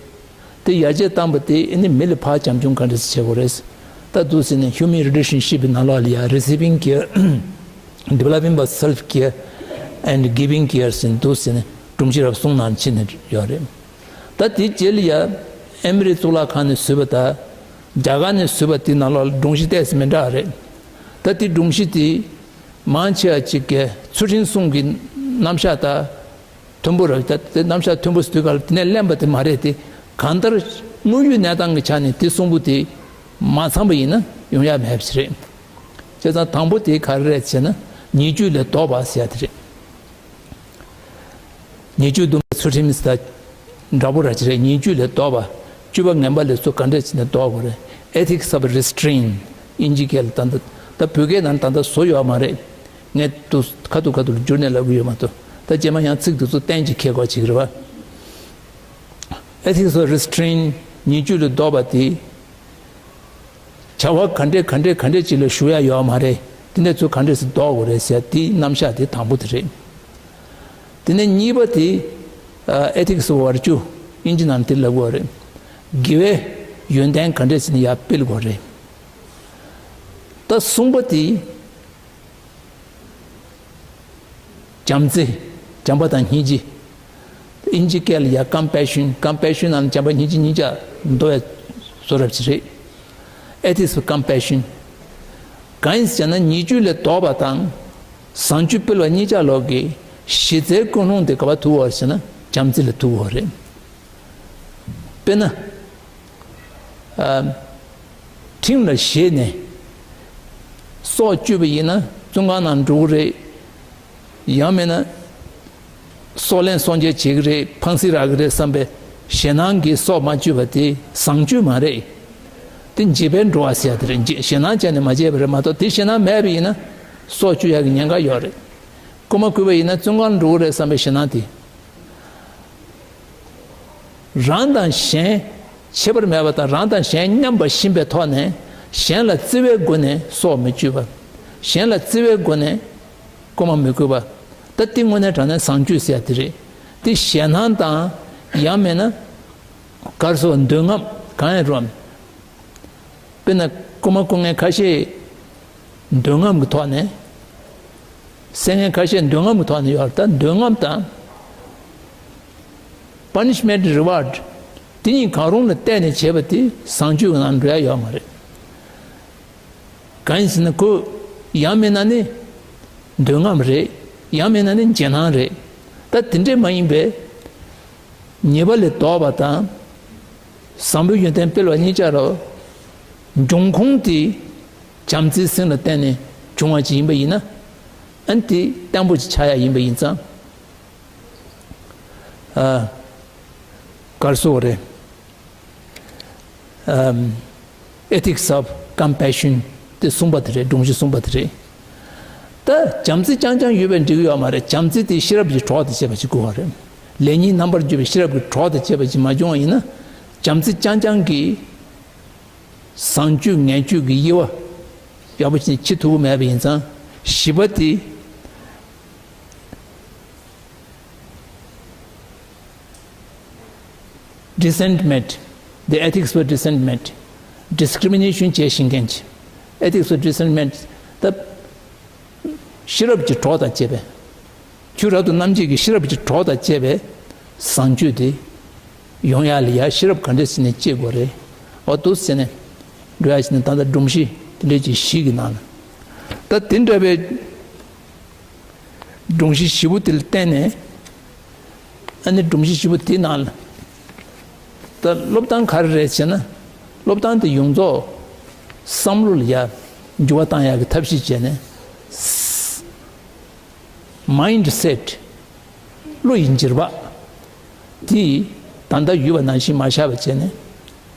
དེ་ཡར་རྒྱས་བཏང་པ་དེ་ཨ་ནི་མི་ལ་ཕར་བྱམས་སྐྱོང་ག་འདྲས་སེ་བྱེད་དགོས་རེད། ད་འདུག་ཟེར་ནས་human relationship ནང་ལོགས་ལ་ཡ་receiving care, developing by self care and giving care ཟེར་འདུག་ཟེར་ནས་སྒྲོམ་གཞི་རབ་གསུང་གནང་ཕྱིན་ནས་ཡོད་རེད། ད་དེའི་རྗེས་ལ་ཡ་ཨེ་མི་རི་གཙུག་ལག་ཁང་ནས་བཟོས་པ་དང་རྒྱ་གར་ནས་བཟོས་པ་དེ་ནང་ལོགས་ལ་སྒྲོམ་གཞི་ཏོག་ཙམ་མི་འདྲ་བ་རེད། ད་དེ་སྒྲོམ་གཞི་དེ་མང་ཆེ་བ་ཅིག་གིས་ཚུལ་ཁྲིམས་སྲུང་གི་རྣམ་གཞག་དང་མཐུན་པོ་རེད། ད་དེ་རྣམ་གཞག་མཐུན་པོ་ཟེར་དུས་ག་ལ་དེ་ནས་གླེན་པ་དེ་མ་རེད་དེ། གང་ལྟར་དངོས་ཡོད་གནས་སྟངས་ཀྱི་ཆ་ནས་དེ་གསུམ་པོ་དེ་མ་ཚང་པ་ཡིན་ན་ཡོང་ཡ་མེད་པ་ཞིག་རེད། བྱས་ཙང་དང་པོ་དེ་ག་རེ་རེད་ཟེར་ན་ཉེས་སྤྱོད་ལས་ལྡོག་པ་ཟེར་ཡ་དེ་རེད། ཉེས་སྤྱོད་སྡོམ་པའི་ཚུལ་ཁྲིམས་དང་འདྲ་པོ་ར་ཅིག་རེད། ཉེས་སྤྱོད་ལས་ལྡོག་པ། སྤྱོད་པ་ངན་པ་ལས་ཚུར་ག་འདྲས་བྱས་ནས་ལྡོག་དགོས་རེད། Ethics of Restraint ཨིན་ཇི་སྐད་ལ་ད་ལྟ། ད་བོད་སྐད་ནང་ད་ལྟ་བཟོ་ཡོད་མ་རེད། ངས་དུ་ཁ་ཐུག་ཁ་ཐུག་ལ་བསྒྱུར་ནས་ལབ་གི་ཡོད་མ་གཏོགས། ད་རྗེས་མ་ཡང་ཚིག་དེ་ཚོ་གཏན་གྱི་འཁེལ་དགོས་ཅིག་རེད་བ། Ethics of Restraint ཉེས་སྤྱོད་ལས་ལྡོག་པ་དེ། བྱ་བ་ག་འདྲས་ག་འདྲས་ག་འདྲས་ཅིག་ལ་ཞུགས་ཡ་ཡོད་མ་རེད། དེ་འདྲ་ཚོ་ག་འདྲས་སེ་ལྡོག་དགོས་རེད་ཟེར་དེའི་རྣམ་གཞག་དེ་དང་པོ་དེ་རེད། དེ་ནས་གཉིས་པ་དེ་ཨ་Ethics of Virtue ཨིན་ཇི་ནང་དེ་ལབ་དགོས་རེད། དགེ་བའི་ཡོན་ཏན་ག་འདྲས་སེ་ནས་ཡར་སྤེལ་དགོས་རེད། ད་གསུམ་པ་དེ། བྱམས་བརྩེ། བྱམས་པ་དང་སྙིང་རྗེ། ཨིན་ཇི་སྐད་ལ་ཡ་compassion། compassion ནང་བྱམས་པ་སྙིང་རྗེ་གཉིས་ཆ་འདུ་བའི་བཟོ་འདྲ་ཅིག་རེད། Ethics of Compassion གང་ཡིན་ཟེར་ན་ཉེས་སྤྱོད་ལས་ལྡོག་པ་དང་བཟང་སྤྱོད་སྤེལ་བ་གཉིས་ཆ་ལོག་གི་གཞི་རྩའི་ཀུན་སློང་དེ་ག་པར་ཐུག་པ་ཟེར་ན་བྱམས་བརྩེ་ལ་ཐུག་པ་རེད། དཔེར་ན། ཨ། ཁྲིམས་ལ་ཞེད་ནས་སྲོག་གཅོད་པ་ཡིན་ན་བཙོན་ཁང་ནང་འགྲོ་གི་རེད། ཡང་མིན་ན་སྲོག་ལན་སྲོག་འཇལ་བྱེད་ཀྱི་རེད། ཕངས་སེམས་རག་གི་རེད་བསམ་པའི་ཞེད་སྣང་གིས་སྲོག་མ་གཅོད་པ་དེ་བཟང་སྤྱོད་མ་རེད། དེ་འཇིགས་པས་འགྲོ་བ་ཟེར་ཡ་དེ་རེད། འཇིགས་ཞེད་སྣང་བྱས་ནས་མ་བྱས་པ་རེད་མ་གཏོགས། དེ་ཞེད་སྣང་མེད་པ་ཡིན་ན་སྲོག་གཅོད་ཡ་གི་ཉེན་ཁ་ཡོད་རེད། རྐུ་མ་རྐུས་པ་ཡིན་ན་བཙོན་ཁང་འགྲོ་གི་རེད་བསམ་པའི་ཞེད་སྣང་དེ། རང་དང་གཞན་ཁྱད་པར་མེད་པ་དང་རང་དང་གཞན་མཉམ་པ་ཤེས་པའི་ཐོག་ནས་གཞན་ལ་བརྩེ་བའི་སྒོ་ནས་སྲོག་མི་གཅོད་པ། གཞན་ལ་བརྩེ་བའི་སྒོ་ནས་རྐུ་མ་མི་རྐུ་བ། ད་དེ་དངོས་གནས་དྲང་གནས་བཟང་སྤྱོད་ཟེར་ཡ་དེ་རེད། དེ་ཞེད་སྣང་དང་ཡང་མིན་ན་གར་སོགས་འདོད་རྔམ་གང་ཡང་རུང་། དཔེར་ན་རྐུ་མ་རྐུ་མཁན་ཁ་ཤས་འདོད་རྔམ་གྱི་ཐོག་ནས། བསད་མཁན་ཁ་ཤས་འདོད་རྔམ་གྱི་ཐོག་ནས་ཡོད་རེད། ད་འདོད་རྔམ་དང་punishment reward དེ་གཉིས་གང་རུང་ལ་བརྟེན་ནས་བྱས་པ་དེ་བཟང་སྤྱོད་ཀྱི་ནང་འགྲོ་ཡ་ཡོད་མ་རེད། གང་ཡིན་ཟེར་ན་ཁོ་ཡང་མིན་ན་ནི་འདོད་རྔམ་རེད། ཡང་མིན་ན་ནི་ཞེད་སྣང་རེད། ད་དེ་འདྲས་མ་ཡིན་པའི་ཉེས་པ་ལས་ལྡོག་པ་དང་བཟང་པོའི་ཡོན་ཏན་སྤེལ་བ་གཉིས་ཆ་ར་འབྱུང་ཁུངས་དེ་བྱམས་བརྩེའི་སེམས་ལ་བརྟེན་ནས་བྱུང་བ་ཅིག་ཡིན་པ་ཡིན་ན། ཨ་ནི་དེ་བརྟན་པོ་ཅིག་ཆགས་ཡ་ཡིན་པ་ཡིན་ཙང་། ཨ། གར་སོགས་རེད། ཨམ། Ethics of Compassion དེ་གསུམ་པ་དེ་རེད། སྒྲོམ་གཞི་གསུམ་པ་དེ་རེད། ད་བྱམས་བརྩེ་རྐྱང་རྐྱང་ཡོད་པས་འགྲིག་གི་ཡོད་མ་རེད། བྱམས་བརྩེ་དེ་ཤེས་རབ་ཀྱི་གྲོགས་དང་བཅས་པ་ཞིག་དགོས་པ་རེད། ལེགས་ཉེས་རྣམ་པར་འབྱེད་པའི་ཤེས་རབ་ཀྱི་གྲོགས་དང་བཅས་པ་ཞིག་མ་བྱུང་བ་ཡིན་ན། བྱམས་བརྩེ་རྐྱང་རྐྱང་གིས་བཟང་སྤྱོད་ངན་སྤྱོད་ཀྱི་དབྱེ་བ་ཡག་པོ་བྱས་ནས་ཕྱེ་ཐུབ་ཀྱི་མེད་པ་ཡིན་ཙང་། བཞི་པ་དེ། Resentment, the ethics of resentment, discrimination བྱེད་ཤེས་མཁན་གྱི་ethics of resentment ད་ཤེས་རབ་ཀྱི་གྲོགས་དང་བཅས་པའི། ཆོས་རབ་ཏུ་རྣམ་འབྱེད་ཀྱི་ཤེས་རབ་ཀྱི་གྲོགས་དང་བཅས་པའི་བཟང་སྤྱོད་དེ་ཡོང་ཡ་ལ་ཡ་ཤེས་རབ་ག་འདྲས་བྱས་ནས་སྐྱེ་དགོས་རེད། འོ་འདུག་ཟེར་ནས་འགྲོ་ཡ་བྱས་ནས་ད་ལྟ་སྒྲོམ་གཞི་དེ་འདྲས་ཀྱི་བཞི་གི་ནང་ལ། ད་དེ་འདྲ་བའི་སྒྲོམ་གཞི་བཞི་པོ་དེ་ལ་བརྟེན་ནས། ཨ་ནི་སྒྲོམ་གཞི་བཞི་པོ་དེའི་ནང་ལ། ད་སློབ་སྟངས་ག་རེ་རེད་ཟེར་ན། སློབ་སྟངས་དེ་ཡོངས་རྫོགས་བསམ་བློ་ལ་ཡ་འགྱུར་བ་བཏང་ཡག་གི་ཐབས་ཤེས་བྱས་ནས། Mindset བློ་ཡི་འགྱུར་བ་དེ་ད་ལྟ་ཡོད་པ་ནང་བཞིན་མ་ཆགས་པ་བྱས་ནས།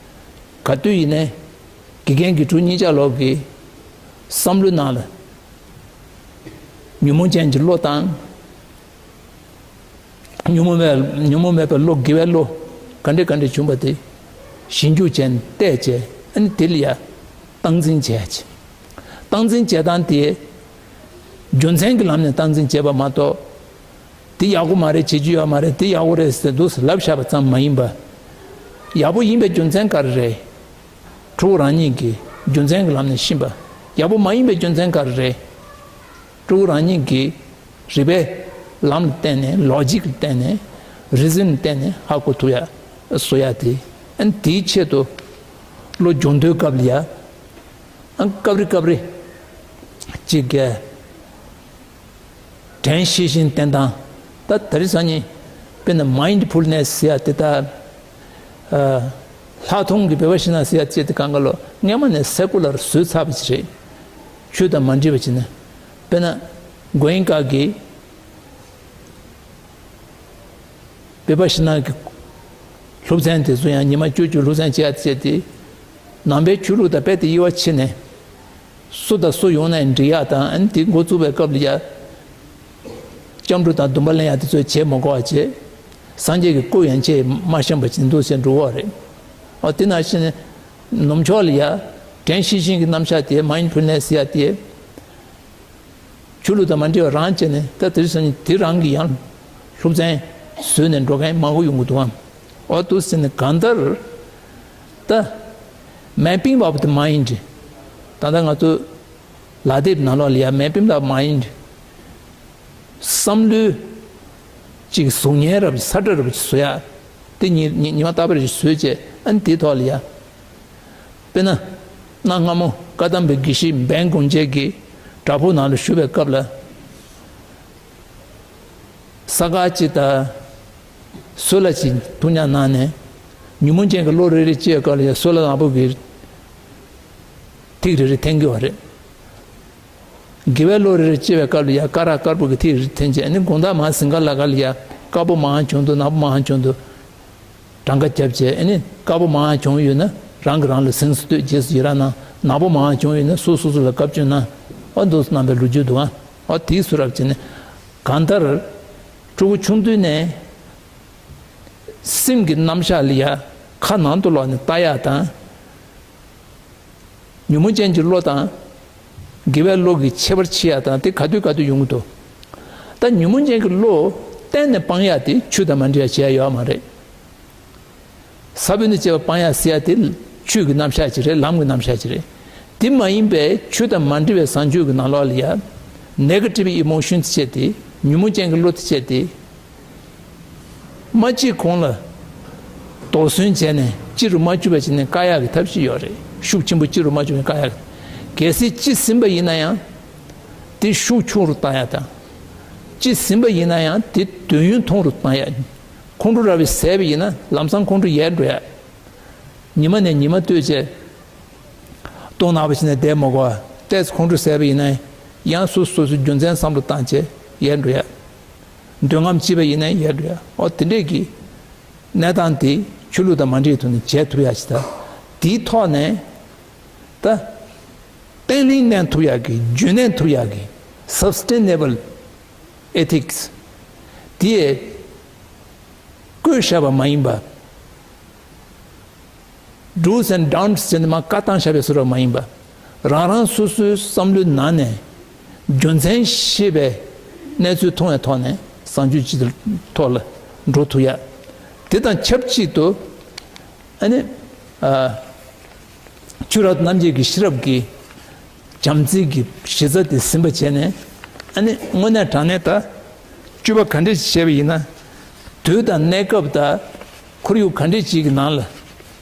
ག་དུས་ཡིན་ནའི་དགེ་རྒན་དགེ་ཕྲུག་གཉིས་ཆ་ལོག་གི་བསམ་བློའི་ནང་ལ། ཉོན་མོངས་ཅན་གྱི་བློ་དང་། ཉོན་མོངས་མེད། ཉོན་མོངས་མེད་པའི་བློ། དགེ་བའི་བློ་ག་འདྲ་ག་འདྲ་བྱུང་བ་དེ་ཞིབ་འཇུག་བྱས་ནས་བལྟས་བྱས། ཨ་ནི་དེ་ལ་ཡ་སྟངས་འཛིན་བྱས་བྱས། སྟངས་འཛིན་བྱེད་སྟངས་དེ་རྒྱུ་མཚན་གྱི་ལམ་ནས་སྟངས་འཛིན་བྱས་པ་མ་གཏོགས། དེ་ཡག་པོ་མ་རེད། བྱེད་རྒྱུ་ཡོད་མ་རེད། དེ་ཡག་པོ་རེད་ཟེར་འདུག་ལབ་བཞག་པ་ཙམ་མ་ཡིན་པ། ཡག་པོ་ཡིན་པའི་རྒྱུ་མཚན་ག་རེ་རེད། ཕྲུ་གུ་རང་ཉིད་ཀྱིས་རྒྱུ་མཚན་གྱི་ལམ་ནས་ཤེས་པ། ཡག་པོ་མ་ཡིན་པའི་རྒྱུ་མཚན་ག་རེ་རེད། ཕྲུ་གུ་རང་ཉིད་ཀྱིས་རིགས་པའི་ལམ་ལ་བརྟེན་ནས། ལོ་ཇིག་ལ་བརྟེན་ནས། རི་ཛིན་ལ་བརྟེན་ནས་ཧ་གོ་ཐུབ་ཡ་བཟོ་ཡ་དེ། ཨ་ནི་དེའི་ཆེད་དུ་བློ་སྦྱོང་དུས་སྐབས་ལ་ཡ། ཨ་སྐབས་རེ་སྐབས་རེ་ཅིག་གི་དྲན་ཤེས་བཞིན་བསྟེན་སྟངས། ད་དེ་རིང་སང་ཉིན་དཔེར་ན་མའིན་ཌི་ཕུལ་ནེས་ཟེར་ཡ་དེ། ད་ལྷག་མཐོང་གི་བི་པ་ཤ་ན་ཟེར་ཡ་ཅིག་དེ་གང་ག་ལོ་སྔས་མ་ནས་སེ་ཀུ་ལར་བཟོས་ཚར་བ་ཅིག་རེད། ཆོས་དང་མ་འདྲེས་པ་ཅིག་ནས། དཔེར་ན་གོ་ཨིན་ཀ་གི་བི་པ་ཤ་ན་གི་སློབ་ཚན་དེ་ཚོ་ཡང་ཉི་མ་བཅུ་བཅུ་སློབ་ཚན་བྱེད་ཡ་བྱས་ཏེ། ནང་པའི་ཆོས་ལུགས་དང་རྦད་དེ་དབྱེ་བ་ཕྱེ་ནས། སུ་དང་སུ་ཡོང་ནའི་འགྲིག་ཡ་དང་། ཨ་ནི་དེ་འགོ་བཙུགས་པའི་སྐབས་ལ་ཡ། སྐྱབས་འགྲོ་དང་སྡོམ་པ་ལེན་ཡ་དེ་ཚོ་བྱེད་མ་དགོས་པ་བྱས། སངས་རྒྱས་ཀྱི་སྐུ་ཡན་ཆད་མ་བཤམས་པ་ཅིག་འདུག་ཟེར་འགྲོ་བ་རེད། ཨོ་དེ་ནང་བཞིན་ནུབ་ཕྱོགས་ལ་ཡ་དྲན་ཤེས་བཞིན་གྱི་རྣམ་གཞག་དེ། མའིན་ཌི་ཕུལ་ནེས་ཟེར་ཡ་དེ། ཆོས་ལུགས་དང་མ་འདྲེས་པ་རང་བྱས་ནས། ད་དེ་སང་ཉིན་དེ་རང་གི་ཡང་སློབ་ཚན་བཟོས་ནས་འགྲོ་མཁན་མང་པོ་ཡོང་གི་འདུག་ཨང་། འོ་འདུག་ཟེར་ནས་གང་ལྟར་ད་mapping of the mind། ད་ལྟ་ང་ཚོ་ལག་དེབ་ནང་ལོགས་ལ་ཡ་mapping of mind། བསམ་བློའི་ཅིག་གཟུགས་བརྙན་རབ་ས་ཁྲ་རབ་བཟོ་ཡ་དེ། ཉི་ཉི་ཉི་མ་རྟག་པར་བཟོས་བྱས། ཨ་ནི་དེའི་ཐོག་ལ་ཡ། དཔེར་ན། གནའ་སྔ་མོ་བཀའ་གདམས་པའི་དགེ་བཤེས་འབན་གུང་རྒྱལ་གྱིས་བྲག་ཕུག་ནང་ལ་བཞུགས་པའི་སྐབས་ལ། ས་དཀར་གཅིག་དང་སོལ་བ་གཅིག་ཐུག་ཉར་གནང་ནས། ཉོན་མོངས་ཅན་གྱི་བློ་རེ་རེ་སྐྱེ་བའི་སྐབས་ལ་ཡ། སོལ་བ་ནག་པོ་གི་ཐིག་རེ་རེ་འཐེན་གྱི་ཡོད་རེད། དགེ་བའི་བློ་རེ་རེ་སྐྱེ་བའི་སྐབས་ལ་ཡ། དཀར་རག་དཀར་པོ་གི་ཐིག་རེ་འཐེན་བྱས། ཨ་ནི་དགོང་དག་མར་ཟིང་ག་ལ་ག་ལ་ཡ། དཀར་པོ་མང་བྱུང་འདུག་ནག་པོ་མང་བྱུང་འདུག་གྲངས་ཀ་བརྒྱབ་བྱས། ཨ་ནི་དཀར་པོ་མང་བྱུང་ཡོད་ན་རང་གིས་རང་ལ་གཟེངས་སུ་བསྟོད། རྗེས་སུ་ཡི་རང་གནང་། ནག་པོ་མང་བྱུང་ཡོད་ན་སོ་སོ་སོ་ལ་བཀའ་བཀྱོན་གནང་། ཨོ་འདུག་སེ་གནང་བའི་ལོ་རྒྱུས་འདུག་ཨ། ཨོ་དེའི་བཟོ་འདྲ་བྱས་ནས། གང་ལྟར་ཕྲུ་གུ་ཆུང་དུས་ནས་སེམས་ཀྱི་རྣམ་གཞག་ལ་ཡ་ཁ་ནང་དུ་ལོག་ནས་ལྟ་ཡ་དང་། ཉོན་མོངས་ཅན་གྱི་བློ་དང་དགེ་བའི་བློ་གི་ཁྱད་པར་ཕྱེ་ཡ་དང་། དེ་ག་དུས་ག་དུས་ཡོང་གི་འདུག་ད་ཉོན་མོངས་ཅན་གྱི་བློ་གཏན་ནས་སྤང་ཡ་དེ་ཆོས་དང་མ་འདྲེས་ཡ་བྱེད་ཡ་ཡོད་མ་རེད། ས་བོན་དང་བཅས་པ་སྤང་ཡ་ཟེར་ཡ་དེ་ཆོས་ཀྱི་རྣམ་གཞག་ཅིག་རེད། ལམ་གྱི་རྣམ་གཞག་ཅིག་རེད། དེ་མ་ཡིན་པའི་ཆོས་དང་མ་འདྲེས་པའི་བཟང་སྤྱོད་ཀྱི་ནང་ལོགས་ལ་ཡ། negative emotion་དེ་བྱས་ཏེ། ཉོན་མོངས་ཅན་གྱི་བློ་དེ་བྱས་ཏེ། མ་གཅིག་གོང་ལ་དོགས་ཟོན་བྱས་ནས་ལྕི་རུ་མ་གྱུར་པ་བྱས་ནས་བཀག་ཡག་གི་ཐབས་ཤེས་ཡོད་རེད། ཤུགས་ཆེན་པོ་ལྕི་རུ་མ་གྱུར་བ་བཀག་ཡག་གལ་སྲིད་ལྕི་ཟིན་པ་ཡིན་ན་ཡང་དེ་ཤུགས་ཆུང་རུ་བཏང་ཡག་དང་། ལྕི་ཟིན་པ་ཡིན་ན་ཡང་དེ་དུས་ཡུན་ཐུང་རུ་བཏང་ཡག་ཁོང་ཁྲོ་ར་བས་ཟས་པ་ཡིན་ན་ལམ་སང་ཁོང་ཁྲོ་ཡལ་འགྲོ་ཡག་ཉི་མ་ནས་ཉི་མ་ལྟོས་བྱས། ལྟོགས་ན་བ་བྱས་ནས་བསྡད་མ་དགོས། ཏོག་ཙམ་ཁོང་ཁྲོ་ཟ་བ་ཡིན་ན་ཡང་སོ་སོ་སོ་སོའི་རྒྱུ་མཚན་བསམ་བློ་བཏང་བྱས་ཡལ་འགྲོ་ཡག་འདོད་རྔམ་སྐྱེས་པ་ཡིན་ན་ཡལ་འགྲོ་ཡག་འོ་དེ་འདྲས་ཀྱི་གནས་སྟངས་དེ་ཆོས་ལུགས་དང་མ་འདྲེས་ཐོག་ནས་བྱེད་ཐུབ་ཡག་ཅིག་དང་། དེའི་ཐོག་ནས་ད་བརྟན་ལྷིང་གནས་ཐུབ་ཡག་གི། རྒྱུན་གནས་ཐུབ་ཡག་གི་sustainable ethics་དེ་བཀོད་བཞག་པ་མ་ཡིན་པ། Do's and don'ts་ཟེར་ནས་མར་བཀའ་བཏང་བཞག་པའི་བཟོ་འདྲ་མ་ཡིན་པ། རང་རང་སོ་སོའི་བསམ་བློའི་ནང་ནས་རྒྱུ་མཚན་ཤེས་པའི་གནས་ཚུལ་མཐོང་བའི་ཐོག་ནས་བཟང་སྤྱོད་སྤྱི་ཐོག་ལ་འགྲོ་ཐུབ་ཡག་དེ་དང་ཆབས་ཅིག་ཏུ། ཨ་ནི་ཨ་ཆོས་རབ་ཏུ་རྣམ་འབྱེད་ཀྱི་ཤེས་རབ་ཀྱི་བྱམས་བརྩེ་གི་གཞི་རྩ་དེ་ཟིན་པ་བྱས་ནས། ཨ་ནི་དངོས་གནས་དྲང་གནས་ད་སྤྱོད་པ་ག་འདྲས་ཤིག་བྱས་པ་ཡིན་ན། དུས་དང་གནས་སྐབས་དང་ཁོར་ཡུག་ག་འདྲས་ཅིག་གི་ནང་ལ་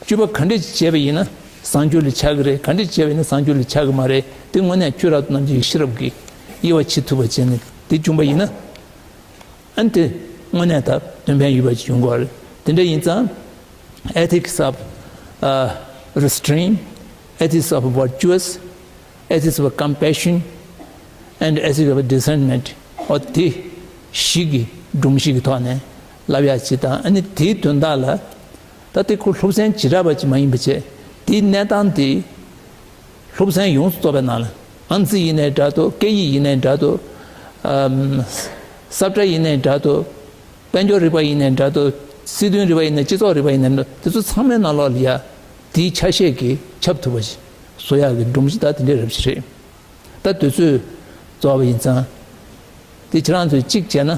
སྤྱོད་པ་ག་འདྲས་ཅིག་བྱས་པ་ཡིན་ན་བཟང་སྤྱོད་ལ་ཆགས་ཀྱི་རེད། ག་འདྲས་བྱས་པ་ཡིན་ན་བཟང་སྤྱོད་ལ་ཆགས་ཀྱི་མ་རེད། དེ་དངོས་གནས་ཆོས་རབ་ཏུ་རྣམ་འབྱེད་ཀྱི་ཤེས་རབ་ཀྱིས་དབྱེ་བ་ཕྱེ་ཐུབ་པ་བྱས་ནས་དེ་བྱུང་པ་ཡིན་ན། ཨ་ནི་དེ་དངོས་གནས་ད་དོན་ཕན་ཡོད་པ་ཅིག་ཡོང་གི་རེད། དེ་འདྲ་ཡིན་ཙང་། Ethics of uh, restraint, ethics of virtuous, ethics of compassion, and ethics of discernment. ཨོ་དེ་བཞི་གི་སྒྲོམ་གཞི་གི་ཐོག་ནས་ལབ་ཡག་ཅིག་དང་། ཨ་ནི་དེའི་དོན་དག་ལ་ད་དེ་ཁོ་སློབ་ཚན་བྱེ་བྲག་པ་ཅིག་མ་ཡིན་པ་བྱས། དེའི་གནས་སྟངས་དེ་སློབ་ཚན་ཡོངས་སུ་རྫོགས་པའི་ནང་ལ། ཨང་རྩིས་ཡིན་ནའི་འདྲ་འདུག་སྐད་ཡིག་ཡིན་ནའི་འདྲ་འདུག་ཨམ། ས་བཀྲ་ཡིན་ནའི་འདྲ་འདུག་དཔལ་འབྱོར་རིག་པ་ཡིན་ནའི་འདྲ་འདུག་སྲིད་དོན་རིག་པ་ཡིན་ནའི། སྤྱི་ཚོགས་རིག་པ་ཡིན་ནའི་འདྲ། དེ་ཚོ་ཚང་མའི་ནང་ལོགས་ལ་ཡ་དེའི་ཆ་ཤས་ཀྱིས་ཁྱབ་ཐུབ་པ་ཞིག་བཟོ་ཡག་གི་སྒྲོམ་གཞི་ད་དེ་འདྲའི་རབ་ཞིག་རེད། ད་དུས་ཚོད་རྫོགས་པ་ཡིན་ཙང་། དེ་ཁྱེད་རང་ཚོས་གཅིག་བྱས་ན།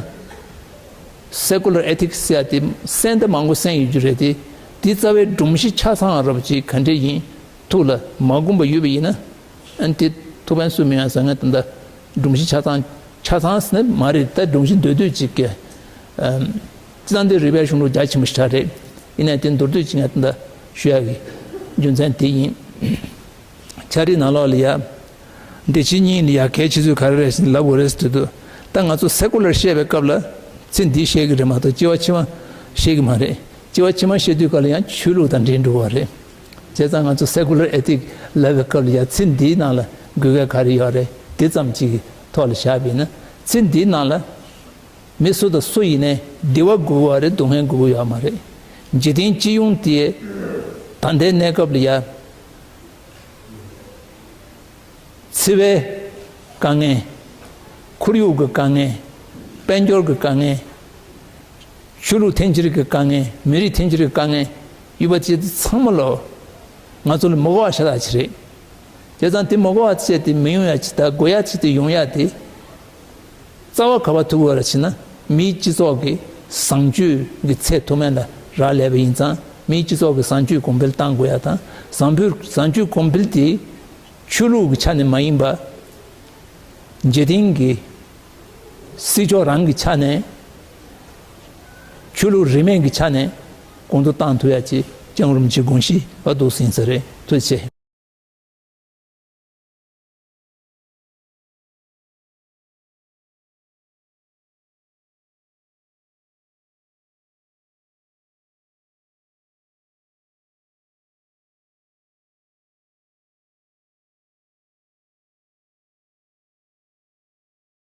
སེ་ཀུ་ལར་ཨེ་ཐིག་སི་ཟེར་ཡ་དེ་གསན་ཏེ་མང་པོ་གསན་ཡོད་རྒྱུ་རེད་དེ། དེ་རྩ་བའི་སྒྲོམ་གཞི་ཆ་ཚང་རབ་ཅིག་ག་འདྲ་ཡིན། ཐུགས་ལ་མ་དགོངས་པ་ཡོད་པ་ཡིན་ན། ཨ་ནི་དེ་ཐུགས་ཕན་གསོས་མི་ཡོང་ཟེར། ངས་ད་ལྟ་སྒྲོམ་གཞི་ཆ་ཚང་ཆ་ཚང་ཟེར་ན་མ་རེད། ད་སྒྲོམ་གཞི་མདོར་བསྡུས་ཅིག་གི། ཨམ། སྤྱི་བཏང་དེ་རིག་པའི་གཞུང་ལུགས་རྒྱ་ཆེན་པོ་ཞེ་དྲག་རེད། ཡིན་ནའི་དེ་མདོར་བསྡུས་ཅིག་ངས་ད་ལྟ་ཞུ་ཡག་གི་རྒྱུ་མཚན་དེ་ཡིན། འཆད་ཁྲིད་ནང་ལོགས་ལ་ཡ། འགྲེལ་བྱེད་གཉིས་ལ་ཡ་གལ་ཆེ་ཚུལ་ག་རེ་རེད་ཟེར་ལབ་དགོས་རེད་ཟེར་དུས། ད་ང་ཚོ་སེ་ཀུ་ལར་བཤད་པའི་སྐབས་ལ་ཚིག་འདི་བཤད་ཀྱི་རེད་མ་གཏོགས་སྐྱེ་བ་ཕྱི་མ་བཤད་ཀྱི་མ་རེད། སྐྱེ་བ་ཕྱི་མ་བཤད་དུས་སྐབས་ལ་ཡང་ཆོས་ལུགས་དང་འབྲེལ་འགྲོ་བ་རེད། བྱས་ཙང་ང་ཚོ་སེ་ཀུ་ལར་ཨེ་ཐིག་ལབ་པའི་སྐབས་ལ་ཡ་ཚིག་འདིའི་ནང་ལ་དགོས་གལ་ག་རེ་ཡོད་རེད། འདི་ཙམ་གཅིག་གི་ཐོག་ལ་བཞག་པ་ཡིན་ན། ཚིག་འདིའི་ནང་ལ། མི་སུ་དང་སུ་ཡིན་ནའི་བདེ་བ་དགོས་ཀྱི་ཡོད་རེད། སྡུག་བསྔལ་དགོས་ཀྱི་ཡོད་མ་རེད། འཇིག་རྟེན་སྤྱི་ཡོངས་དེ་ད་ལྟའི་གནས་སྐབས་ལ་ཡ། འཚེ་བའི་དཀའ་ངལ། ཁོར་ཡུག་གི་དཀའ་ངལ། དཔལ་འབྱོར་གྱི་དཀའ་ངལ། ཆོས་ལུགས་འཐེན་འཁྱེར་གྱི་དཀའ་ངལ། མི་རིགས་འཐེན་འཁྱེར་གྱི་དཀའ་ངལ་ཡོད་པ་ཅིག་དེ་ཚང་མ་ལོ། ང་ཚོ་ལ་མི་དགོས་པ་ཤ་སྟག་ཅིག་རེད། བྱས་ཙང་དེ་མི་དགོས་པ་བྱས་ཏེ་མི་ཡོང་ཡ་ཅིག་དང་དགོས་ཡ་ཅིག་དེ་ཡོང་ཡ་དེ། རྩ་བ་ག་པར་ཐུག་དགོས་རེད་ཟེར་ན། མིའི་སྤྱི་ཚོགས་ཀྱི་བཟང་སྤྱོད་ཀྱི་ཚད་མཐོ་དམན་ལ་རག་ལས་པ་ཡིན་ཙང་། མིའི་སྤྱི་ཚོགས་ཀྱི་བཟང་སྤྱོད་གོང་འཕེལ་གཏང་དགོས་ཡ་དང་། བཟང་སྤྱོད་བཟང་སྤྱོད་གོང་འཕེལ་དེ་ཆོས་ལུགས་ཀྱི་ཆ་ནས་མ་ཡིན་པ། འཇིག་རྟེན་གྱི་སྲིད་ཕྱོགས་རང་གི་ཆ་ནས་ཆོས་ལུགས་རིས་མེད་ཀྱི་ཆ་ནས་གོང་དུ་བཏང་ཐུབ་ཡ་ཅིག་སྐྱབས་མགོན་རིན་པོ་ཆེའི་དགོངས་གཞི་བ་འདུག་ཟིན་ས་རེད། ཐུགས་རྗེ་ཆེ།